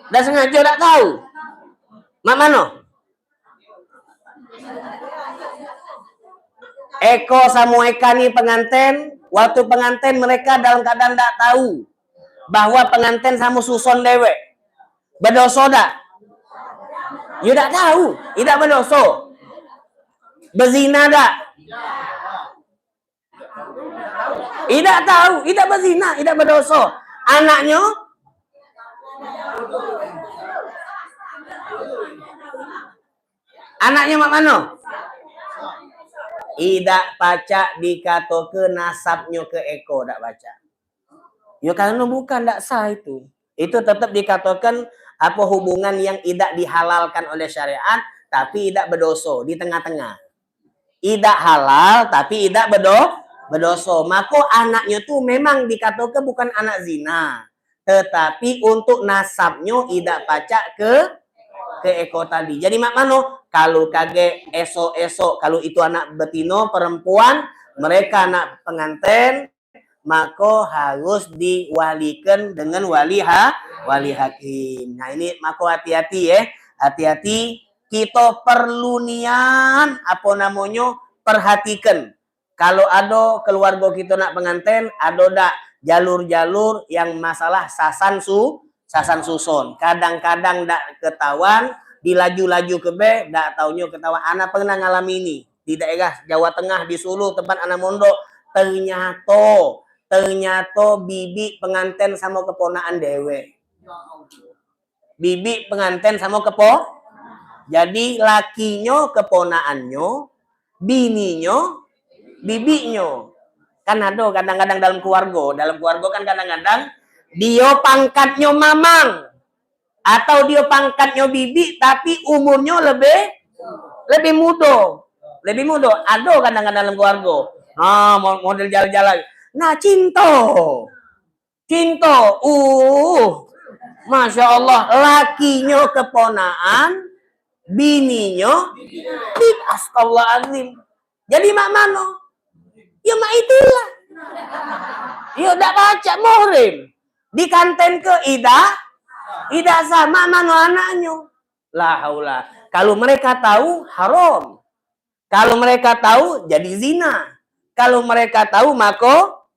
Dak sengajo, dak tahu. Mak mano? Eko samo Eka ni penganten, waktu penganten mereka dalam keadaan dak tahu bahwa penganten samo suson dewek. Bedoso dak? Yo dak tahu, idak bedoso. Bezina dak? Idak tahu, idak bezina, idak bedoso. Anaknyo, anaknyo mak mano? Idak pacak dikatoke nasabnyo ke Eko, dak pacak. Yo kareno bukan, dak sah itu. Itu tetap dikatokan apa, hubungan yang idak dihalalkan oleh syariat, tapi idak bedoso di tengah-tengah. Idak halal tapi idak bedo-, bedoso. Mako anaknyo tu memang dikatoke bukan anak zina, tetapi untuk nasabnyo idak pacak ke, ke Eko tadi. Jadi mak mano? Kalu kagek esok-esok, kalu itu anak betino, perempuan, mereka anak penganten, mako harus diwalikan dengan wali ha-, wali hakim. Nah, ini mako hati-hati, eh. Hati-hati, kito perlu nian, apo namonyo, perhatikan. Kalu ado keluargo kito nak penganten, ado dak jalur-jalur yang masalah sasan su-, sasan suson? Kadang-kadang dak ketahuan, dilaju-laju ke be, dak taunyo ketahuan. Ana pernah ngalami ini di daerah Jawa Tengah, di Sulu, tempat ana mondok. Ternyato, ternyato bibik penganten samo keponakan dewek. Bibik penganten samo kepo-, jadi lakinyo keponaannyo, bininyo bibiknyo. Kan ado kadang-kadang dalam keluargo, dalam keluargo kan kadang-kadang dio pangkatnyo mamang atau dio pangkatnyo bibik tapi umurnyo lebih, lebih mudo. Lebih mudo. Ado kadang-kadang dalam keluargo. Ha, mo-, model jalan-jalan. Nah, cinto. Cinto, uh, Masya Allah, lakinyo keponaan, bininyo, bib-, astagfirullahaladzim. Jadi mak mano? Ya mak itulah. Ya dak pacak muhrim. Dikanten ke idak, idak sah. Mak mano anaknyo? La haula. Kalau mereka tahu, haram. Kalau mereka tahu, jadi zina. Kalau mereka tahu, mako,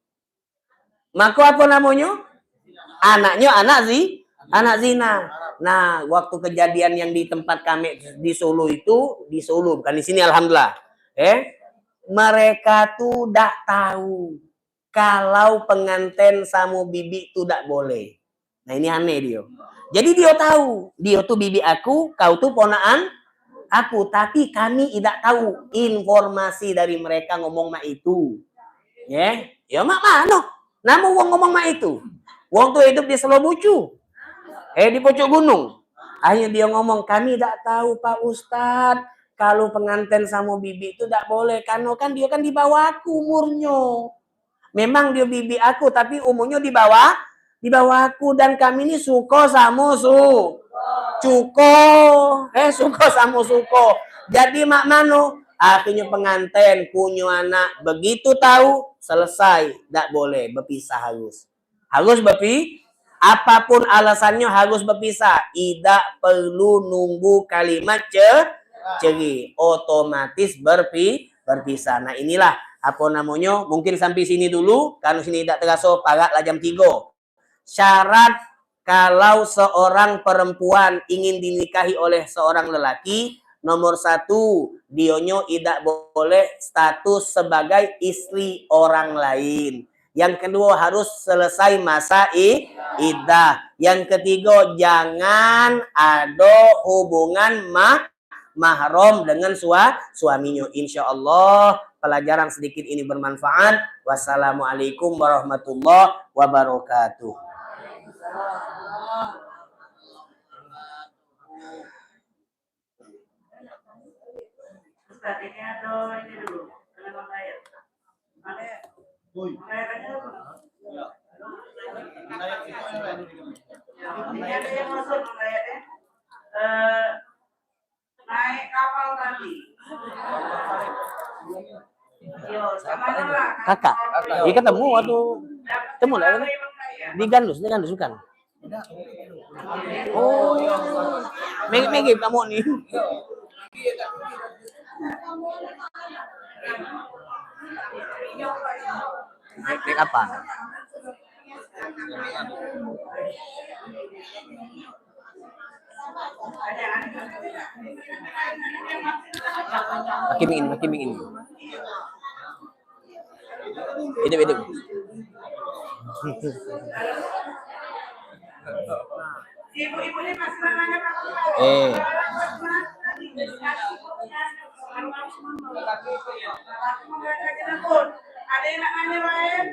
mako apa namonyo? Anaknyo anak zi-, anak zina. Nah, waktu kejadian yang di tempat kami di Solo itu, di Solo, bukan di sini, alhamdulillah. Eh, mereka tu dak tahu kalau penganten samo bibik tu dak boleh. Nah, ini aneh dio. Jadi dio tahu, dio tu bibik aku, kau tu ponakan aku, tapi kami idak tahu informasi dari mereka ngomong mak itu. Ye, yo mak mano? Namo wong ngomong mak itu? Wong tu hidup di Selobucu. Eh, di pucuk gunung. Akhirnyo dio ngomong, "Kami dak tahu, Pak Ustad, kalau penganten samo bibik tu dak boleh, karno kan dio kan di bawah aku umurnyo." Memang dio bibik aku, tapi umurnyo di bawah, di bawah aku, dan kami ni suko samo su-, cuko, eh, suko samo suko. Jadi mak mano? Akhirnyo penganten punyo anak begitu tahu, selesai, dak boleh, bepisah harus. Harus bepi-, apapun alasannyo harus bepisah. Idak perlu nunggu kalimat ce-, cerai, otomatis berpi-, berpisah. Nah, inilah apo namonyo, mungkin sampai sini dulu, karno sini dak teraso, parak lah jam tigo. Syarat kalau seorang perempuan ingin dinikahi oleh seorang lelaki, nomor satu, dionyo idak boleh status sebagai istri orang lain. Yang kedua, harus selesai masa i-, iddah. Yang ketiga, jangan ado hubungan ma-, mahram dengan sua-, suaminyo. Insya Allah, pelajaran sedikit ini bermanfaat. Wassalamualaikum warahmatullahi wabarakatuh. Ini ada yang masuk, Bang Dayat, ya? Eh, naik kapal tadi. Yo, sama lah. Kakak. Dia ketemu waktu, ketemu lah, kan? Di Gandus, di Gandus bukan? Oh, iya. Megi, Megi kamu ni. Naik, naik apa? Makin ingin, makin ingin. Hidup, hidup. Eh. Ada yang nak nanya lain?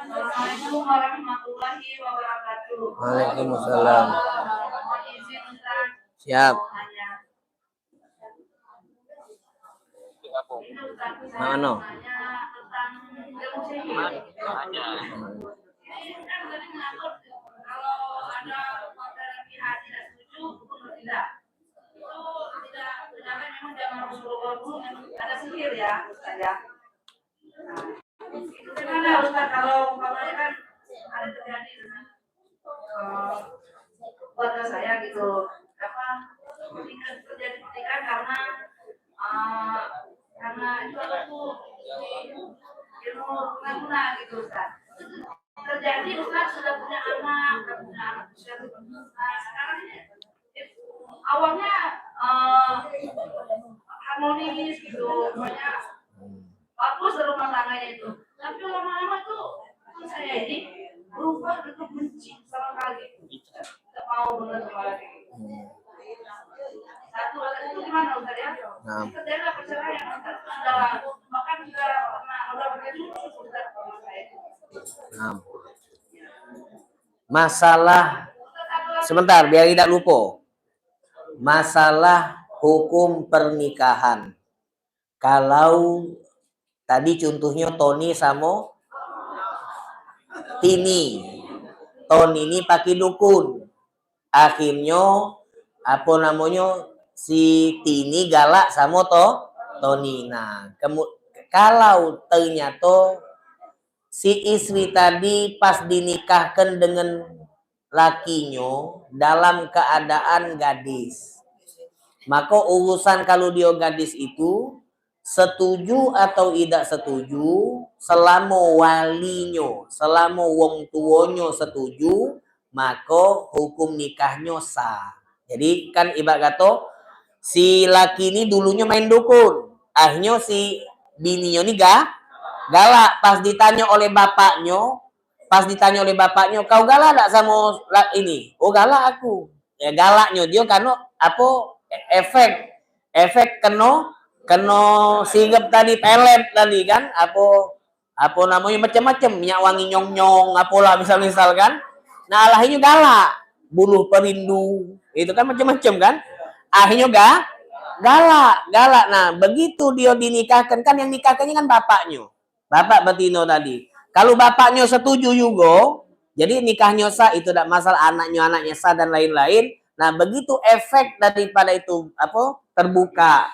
Assalamualaikum warahmatullahi wabarakatuh. Waalaikumsalam. Mohon izin, Ustaz. Siap. Mau nanya. Mano? Gimana, Ustaz, kalau umpamanya kan ada terjadi dengan, eh, keluarga saya gitu, apa, terjadi pernikahan karena, eh, karena itu apa tuh, ilmu pengaguna gitu, Ustaz. Terjadi, Ustaz, sudah punya anak, sudah punya anak, sudah punya anak. Nah, sekarang ini awalnya, eh, harmonis gitu, pokoknya bagus rumah tangganya itu. Tapi lama-lama tuh, tuh saya ini berubah untuk benci sama kali. Tidak mau benar sama lagi. Satu, itu gimana, Ustaz, ya? Nah. Terjadilah perceraian, Ustaz. Sudah, bahkan sudah pernah, udah punya cucu, Ustaz, sama saya. Nah. Masalah, sebentar, biar tidak lupa. Masalah hukum pernikahan. Kalau tadi contohnyo Tony samo Tini. Tony ni pakai dukun. Akhirnyo, apo namonyo, si Tini galak samo to, Tony. Nah, kemu-, kalau ternyato si istri tadi pas dinikahkan dengan lakinyo dalam keadaan gadis, maka urusan kalau dio gadis itu, setuju atau idak setuju, selamo walinyo, selamo wong tuonyo setuju, maka hukum nikahnyo sah. Jadi kan ibarat kato, si laki ni dulunyo main dukun, akhirnyo si bininyo ni ga-, galak. Pas ditanyo oleh bapaknyo, pas ditanyo oleh bapaknyo, "Kau galak dak samo la-, ini?" "Oh, galak aku." Ya, galaknyo dio kareno apo, e-, efek, efek keno, keno sirep tadi, pelet tadi kan, apo, apo namonyo, macam-macam, minyak wangi nyong-nyong, apolah misal-misal kan. Nah, alahinnyo galak, buluh perindu, itu kan macam-macam kan. Akhirnyo ga-, galak, galak. Nah, begitu dio dinikahkan, kan yang nikahkannyo kan bapaknyo. Bapak betino tadi. Kalu bapaknyo setuju jugo, jadi nikahnyo sah, itu dak masalah, anaknyo, anaknyo sah dan lain-lain. Nah, begitu efek daripada itu, apo, terbuka,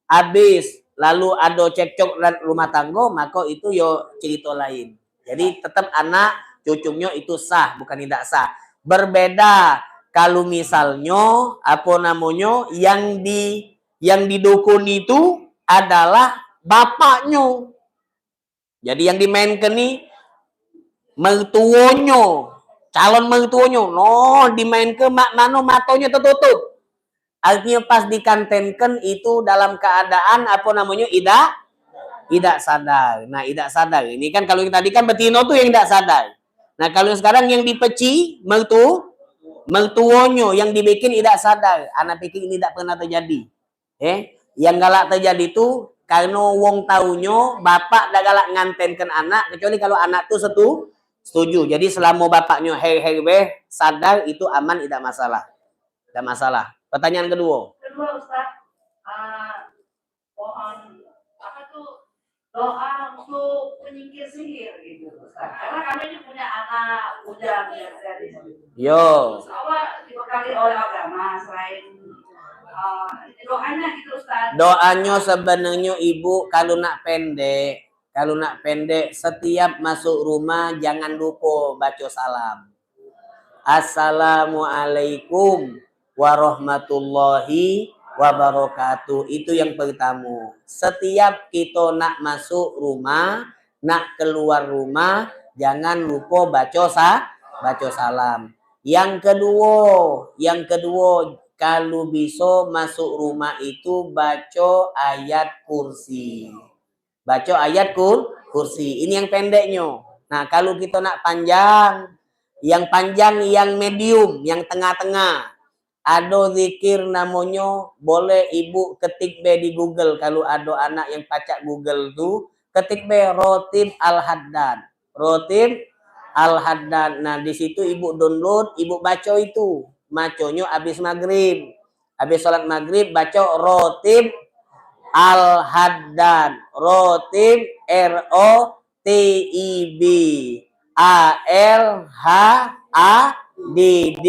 habis, lalu ado cekcok dan rumah tanggo, mako itu yo cerito lain. Jadi, tetap anak cucunyo itu sah, bukan idak sah. Berbeda kalu misalnyo, apo namonyo, yang di, yang didukun itu adalah bapaknyo. Jadi yang dimainke ni mertuonyo, calon mertuonyo. Noh, dimainke mak mano matonyo tetutup. Artinyo pas dikantenke itu dalam keadaan apo namonyo idak, idak sadar. Nah, idak sadar. Ini kan kalu yang tadi kan betino tu yang idak sadar. Nah, kalu yang sekarang yang dipeci mertu-, mertuonyo yang dibikin idak sadar. Ana pikir ini dak pernah terjadi. Eh, yang galak terjadi tu kareno wong taunyo bapak dak galak ngantenke anak, kecuali kalu anak tu setu-, setuju. Jadi selamo bapaknyo her-her be, sadar, itu aman, idak masalah. Idak masalah. Pertanyaan keduo. Kedua, Ustaz, ah, pohon, apa tu, doa untuk penyingkir sihir gitu, Ustaz. Karena kami ini punya anak bujang yang gadis. Yo. Insya Allah dibekali oleh agama selain, eh, doanya gitu, Ustaz. Doanyo sebenarnyo ibu kalu nak pendek, kalu nak pendek, setiap masuk rumah jangan lupo baco salam. Assalamualaikum warahmatullahi wabarakatuh. Itu yang pertamo. Setiap kito nak masuk rumah, nak keluar rumah, jangan lupo baco sa-, baco salam. Yang keduo, yang keduo, kalu biso masuk rumah itu baco ayat kursi. Baco ayat kur-, kursi. Ini yang pendeknyo. Nah, kalu kito nak panjang, yang panjang, yang medium, yang tengah-tengah. Ado zikir namonyo, boleh ibu ketik be di Google. Kalu ado anak yang pacak Google tu, ketik be Rotib Al-Haddad. Rotib Al-Haddad. Nah, di situ ibu download, ibu baco itu. Maconyo abis maghrib. Habis sholat maghrib, baco Rotib Al-Haddad. Rotib, R O T I B, A L H A D D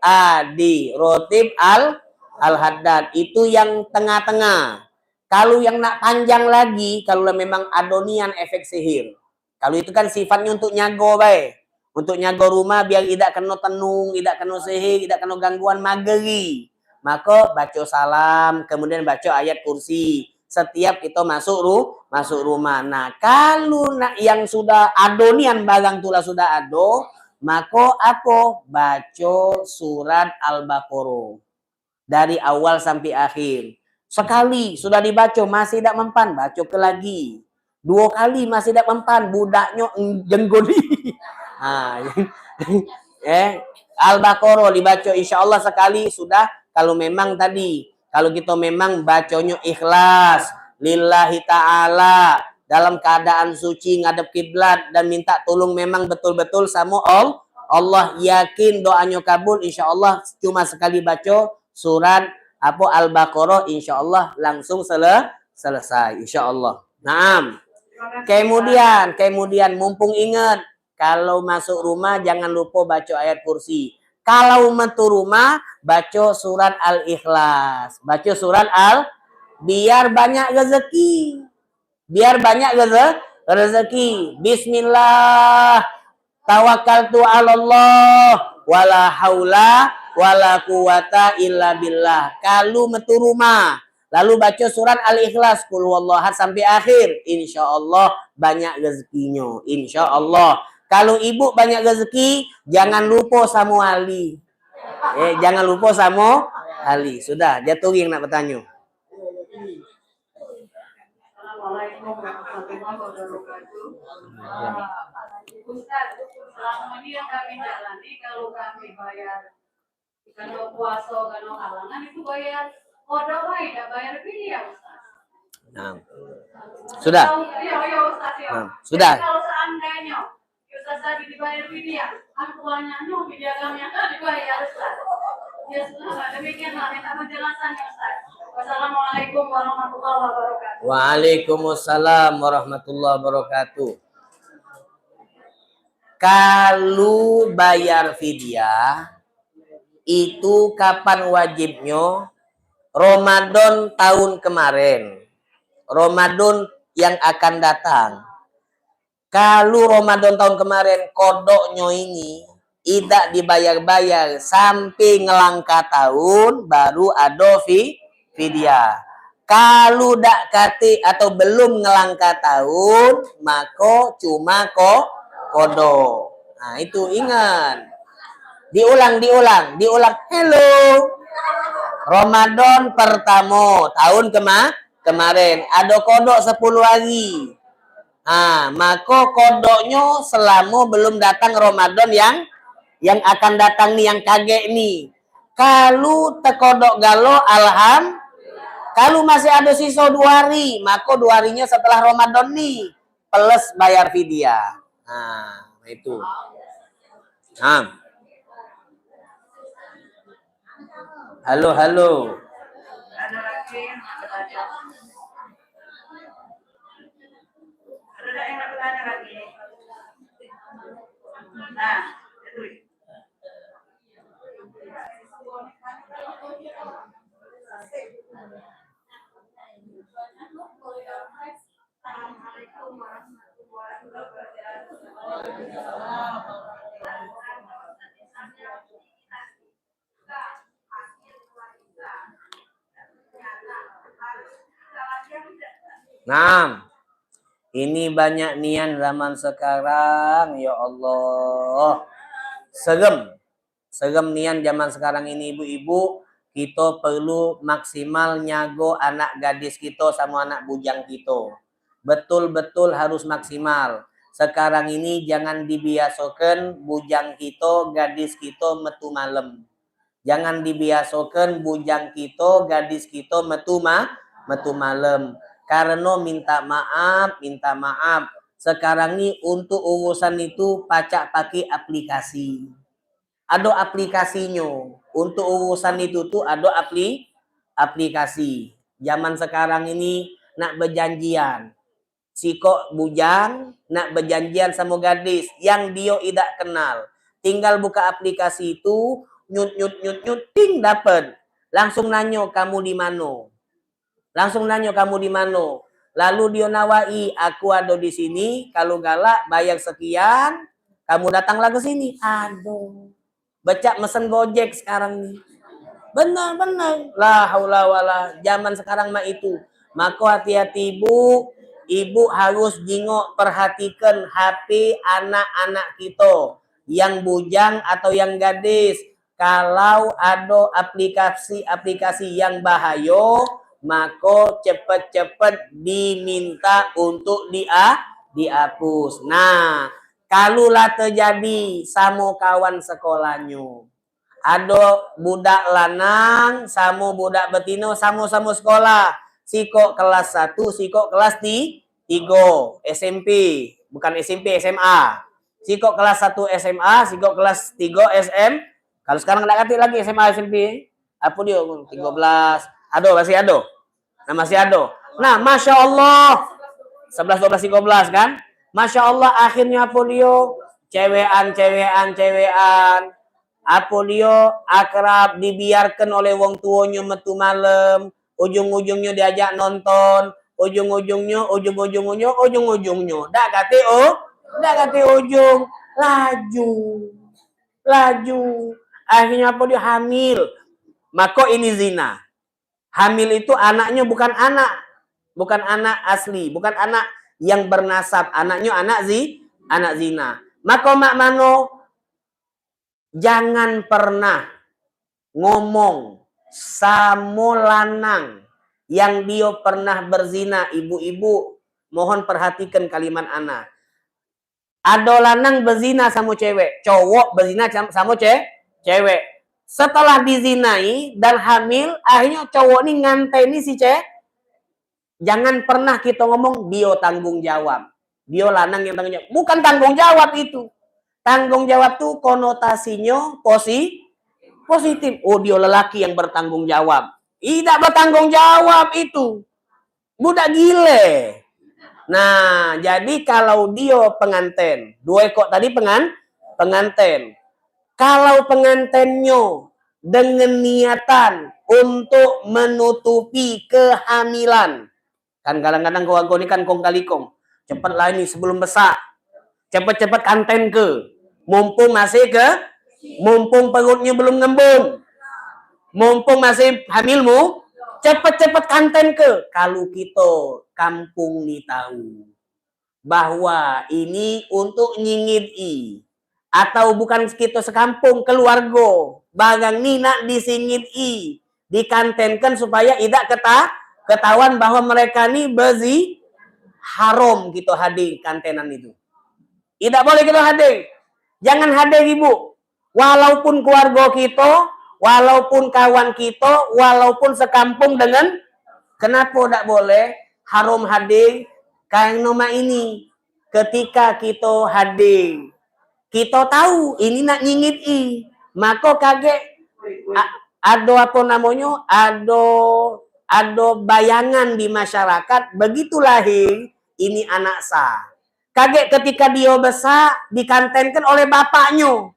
A D. Rotib Al-, Al-Haddad. Itu yang tengah-tengah. Kalu yang nak panjang lagi, kalu lah memang ado nian efek sihir. Kalu itu kan sifatnyo untuk nyago bae. Untuk nyago rumah biar idak keno tenung, idak keno sihir, idak keno gangguan, mageri. Maka baco salam, kemudian baco ayat kursi. Setiap kito masuk ru-, masuk rumah. Nah, kalu nak yang sudah ado nian barang tu lah sudah ado, maka apo? Baco surat Al-Baqarah. Dari awal sampai akhir. Sekali sudah dibaco, masih dak mempan, baco ke lagi. Duo kali masih dak mempan, budaknyo eng-, jenggoni. Ha, eh, Al-Baqarah dibaco, insya Allah sekali sudah, kalu memang tadi, kalu kito memang baconyo ikhlas, lillahi ta'ala, dalam keadaan suci ngadep kiblat dan minta tolong memang betul-betul samo Al-, Allah, yakin doanyo kabul, insya Allah cuma sekali baco surat Apo Al-Baqarah, insyaallah langsung sele-, selesai, insyaallah. Naam. Kemudian, kemudian mumpung ingat, kalau masuk rumah jangan lupa baca ayat kursi. Kalau metu rumah, baca surat Al-Ikhlas. Baca surat Al, biar banyak rezeki. Biar banyak reze-, rezeki. Bismillah. Tawakkaltu 'alallah. Wala haula wala quwata illa billah. Kalu metu rumah, lalu baca surat Al-Ikhlas, Qul huwallahu ahad sampai akhir, insyaallah banyak rezekinyo. Insyaallah. Kalu ibu banyak rezeki, jangan lupa samo Ali. Eh, jangan lupa samo Ali. Sudah, jatuh yang nak bertanya. Assalamualaikum warahmatullahi wabarakatuh. Ustaz, selama ini yang kami jalani, kalau kami bayar, kalau puasa, kalau halangan, itu bayar qada bae, dak bayar fidyah, Ustaz. Nah. Sudah. Iya, iya, Ustaz, iya. Nah, sudah. Jadi, kalau seandainya Ustaz tadi dibayar fidyah, aku banyaknya fidyah kami yang dibayar, Ustaz. Ya, sudah, demikianlah minta penjelasannya, Ustaz. Wassalamualaikum warahmatullahi wabarakatuh. Waalaikumsalam warahmatullahi wabarakatuh. Kalu bayar fidyah, itu kapan wajibnyo? Ramadan tahun kemaren. Ramadan yang akan datang. Kalu Ramadan tahun kemaren, kodoknyo ini idak dibayar-bayar sampe ngelangka tahun, baru ado fi-, fidyah. Kalu dak katik atau belum ngelangka tahun, mako cuma ko-, kodok. Nah, itu ingat. Diulang, diulang, diulang. Hello. Ramadan pertamo tahun kema-, kemaren. Ado kodok sepuluh hari. Ha, mako kodoknyo selamo belum datang Ramadan yang, yang akan datang ni, yang kagek ni. Kalu tekodok galo, alham-, kalu masih ado siso duo hari, mako duo harinyo setelah Ramadan ni, plus bayar fidyah. Ha, itu. Ha. Halo, halo. Ada lagi yang nak bertanya? Ada lagi yang nak bertanya lagi? Nah, itu. Nah, ini banyak nian zaman sekarang, ya Allah. Serem. Serem nian zaman sekarang ini, ibu-ibu, kito perlu maksimal nyago anak gadis kito samo anak bujang kito. Betul-betul harus maksimal. Sekarang ini jangan dibiasokan bujang kito, gadis kito metu malem. Jangan dibiasokan bujang kito, gadis kito metu ma-, metu malem. Kareno minta maaf, minta maaf. Sekarang ni untuk urusan itu pacak pakai aplikasi. Ado aplikasinyo. Untuk urusan itu tu ado apli-, aplikasi. Zaman sekarang ini nak bejanjian. Sikok bujang nak bejanjian samo gadis yang dio idak kenal. Tinggal buka aplikasi itu, nyut, nyut, nyut, nyut, ting, dapet. Langsung nanyo, "Kamu di mano?" Langsung nanyo, "Kamu di mano?" Lalu dio nawai, "Aku ado di sini, kalu galak bayar sekian, kamu datanglah ke sini." Aduh. Becak mesen Gojek sekarang ni. Benar, benar. La haula wala. Zaman sekarang mak itu. Mako hati-hati ibu, ibu harus jingok perhatikan H P anak-anak kito yang bujang atau yang gadis. Kalau ado aplikasi-aplikasi yang bahayo, mako cepet-cepet diminta untuk dia-, dihapus. Nah, kalu la terjadi samo kawan sekolahnyo, ado budak lanang samo budak betino samo-samo sekolah, sikok kelas satu, sikok kelas ti-, tigo S M P, bukan S M P, S M A. Sikok kelas satu S M A, sikok kelas tigo S M. Kalu sekarang dak katik lagi S M A, S M P. Apo dio? Tigo belas. Ado, masih ado. Nah, masih ado. Nah, masya Allah. Sebelas, dua belas, tiga belas kan? Masya Allah, akhirnyo apo dio? Cewekan, cewekan, cewekan. Apo dio? Akrab, dibiarkan oleh wong tuonyo metu malam. Ujung-ujungnyo diajak nonton. Ujung-ujungnyo, ujung-ujungnyo, ujung-ujungnyo. Dak kate, oh, dak kate ujung. Laju. Laju. Akhirnyo apo dio? Hamil. Mako ini zina. Hamil itu anaknyo bukan anak, bukan anak asli, bukan anak yang bernasab, anaknyo anak zi-, anak zina. Mako mak mano, jangan pernah ngomong samo lanang yang dio pernah berzina, ibu-ibu, mohon perhatikan kalimat ana. Ado lanang bezina samo cewek, cowok bezina cam-, samo ce-, cewek. Setelah dizinai dan hamil, akhirnyo cowok ni nganteni si ce-, jangan pernah kito ngomong, "Dio tanggung jawab. Dio lanang yang tanggung jawab." Bukan tanggung jawab itu. Tanggung jawab tu konotasinyo posi-, positif. "Oh, dio lelaki yang bertanggung jawab." Idak bertanggung jawab itu. Budak gile. Nah, jadi kalau dio penganten, duo ekok tadi pengan-, penganten. Kalau pengantennyo dengan niatan untuk menutupi kehamilan. Kan kadang-kadang keluarga ni kan kong kali kong. Cepatlah ini sebelum besak. Cepet-cepet kantenke. Mumpung masih ke, mumpung perutnyo belum ngembung. Mumpung masih hamilmu, cepet-cepet kantenke. Kalu kito kampung ni tau bahwa ini untuk nyingit i, atau bukan kito sekampung, keluargo, barang ni nak disingit i, dikantenkan supaya idak keta-, ketahuan bahwa mereka ni bezi-, haram kito hadir kantenan itu. Idak boleh kito hadir. Jangan hadir ibu. Walaupun keluarga kito, walaupun kawan kito, walaupun sekampung dengan, kenapo dak boleh haram hadir? Kareno mak ini, ketika kito hadir, kito tahu ini nak nyingit i, mako kagek a-, ado apo namonyo, ado, ado bayangan di masyarakat, begitu lahir, ini anak sah. Kagek ketika dio besak, dikantenkan oleh bapaknyo.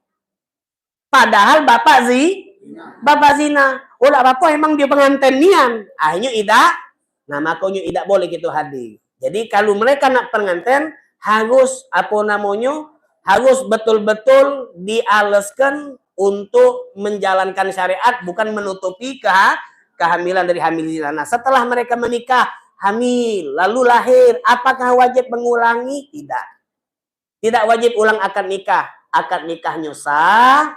Padahal bapak zi-, bapak zina. Oh, dak apo-apo, emang dio penganten nian. Akhirnyo idak. Nah, makonyo idak boleh kito hadir. Jadi, kalu mereka nak penganten, harus, apo namonyo, harus betul-betul dialeskan untuk menjalankan syariat, bukan menutupi keha-, kehamilan dari hamil zina. Nah, setelah mereka menikah, hamil, lalu lahir, apakah wajib mengulangi? Tidak. Tidak wajib ulang akad nikah. Akad nikahnyo sah,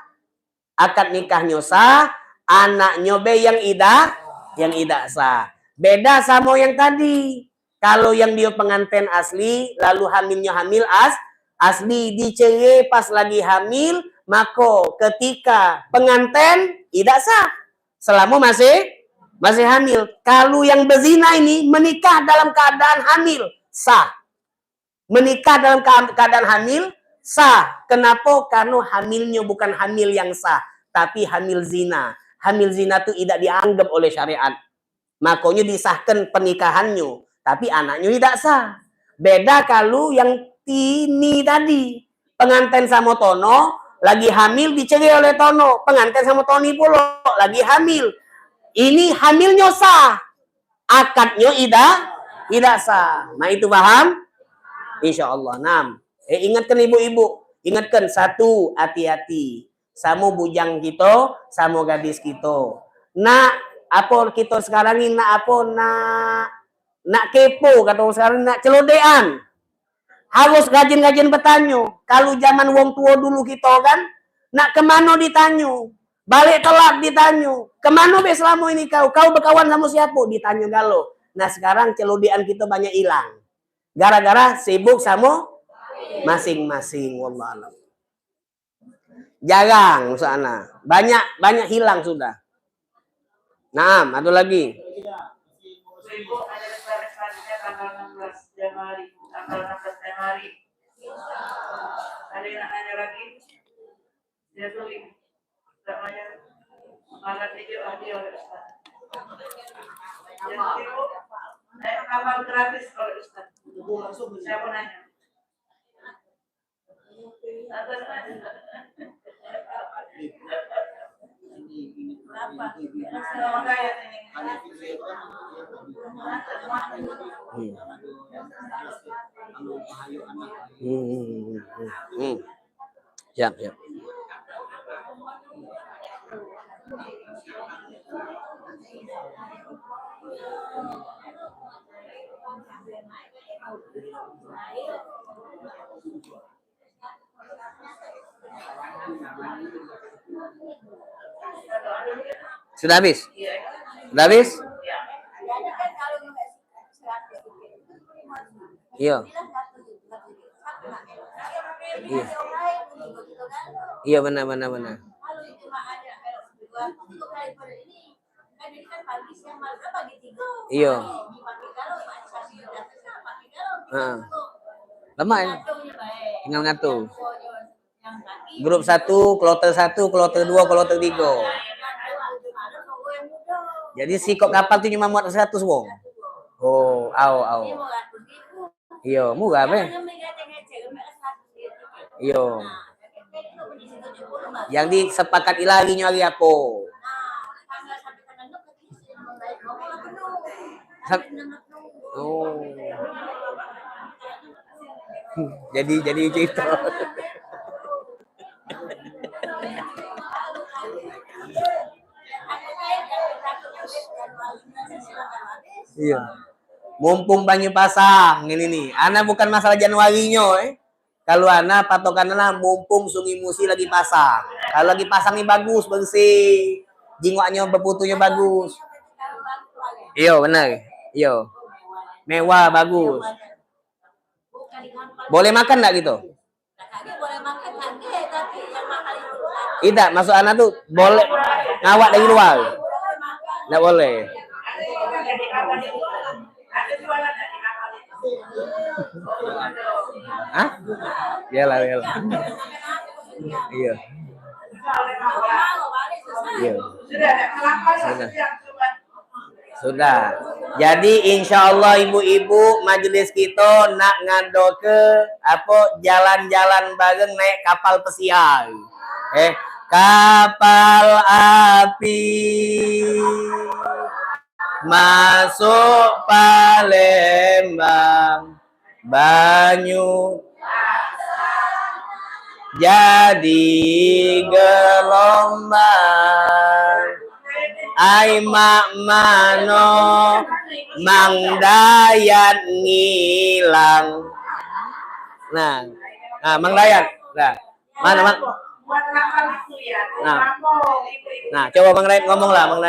akad nikahnyo sah, anaknyo be yang idak, yang idak sah. Beda samo yang tadi. Kalu yang dio penganten asli, lalu hamilnyo hamil as-, asli, dicerai pas lagi hamil, mako ketika penganten idak sah. Selamo masih, masih hamil. Kalu yang bezina ini menikah dalam keadaan hamil, sah. Menikah dalam ka-, keadaan hamil, sah. Kenapo? Kareno hamilnyo bukan hamil yang sah, tapi hamil zina. Hamil zina tu idak dianggap oleh syariat. Makonyo disahkan pernikahannyo, tapi anaknyo idak sah. Beda kalu yang tini tadi. Penganten samo Tono, lagi hamil, dicerai oleh Tono. Penganten samo Toni pulo, lagi hamil. Ini hamilnyo sah. Akadnyo idak, idak sah. Nah, itu paham? Insya Allah. Enam. Eh, ingatkan ibu-ibu. Ingatkan, satu, hati-hati. Samo bujang kito, samo gadis kito. Nak, apo kito sekarang ni, nak apo, nak, nak kepo, kato wong sekarang ni, nak celodean. Harus rajin-rajin betanyo. Kalu zaman wong tuo dulu kito kan, nak kemano ditanyo? Balek telat ditanyo. Kemano be selamo ini kau? Kau bekawan samo siapo? Ditanyo galo. Nah, sekarang celodean kito banyak ilang. Gara-gara sibuk samo masing-masing. Wallahualam. Jarang sana. Banyak, banyak hilang sudah. Naam, ado lagi. Malam ini audio oleh Ustaz. Yang sibuk, naik kapal gratis oleh Ustaz. Siapa nanya? Hmm. Hmm, hmm, hmm, hmm, hmm. Siap, siap. Sudah habis? Sudah habis? Iya. Iya. Iya, benar, benar, benar. Iyo. Heeh. Lemak, ya? Tinggal ngatur. Grup satu, kloter satu, kloter dua, kloter tiga. Jadi sikok kapal tu cuma muat seratus wong. Oh, au, au. Iyo, murah be. Iyo. Yang disepakati lagi nyo hari apo? Sep-, oh. Jadi, jadi cerita. Iyo. Mumpung banyu pasang ini ni. Ana bukan masalah Januari nyo, eh. Kalu ana patokan ana mumpung Sungai Musi lagi pasang. Kalu lagi pasang ni bagus, bersih. Jingoknyo, beputunyo bagus. Iyo, benar. Iyo. Mewah, bagus. Boleh makan ndak gitu? Idak, maksud ana tu boleh ngawak dari luar. Ndak boleh. Hah? Iyalah, iyalah. Iyo. Iyo. Sudah. Sudah. Jadi, insya Allah, ibu-ibu, majelis kito nak ngadoke apo, jalan-jalan bareng naik kapal pesiar. Eh, kapal api masuk Palembang. Banyu jadi gelombang, ai mak mano Mang Dayat ngilang. Nah, nah, Mang Dayat, nah, mano Mang? Nah, nah, coba Mang Dayat ngomong lah, Mang Dayat.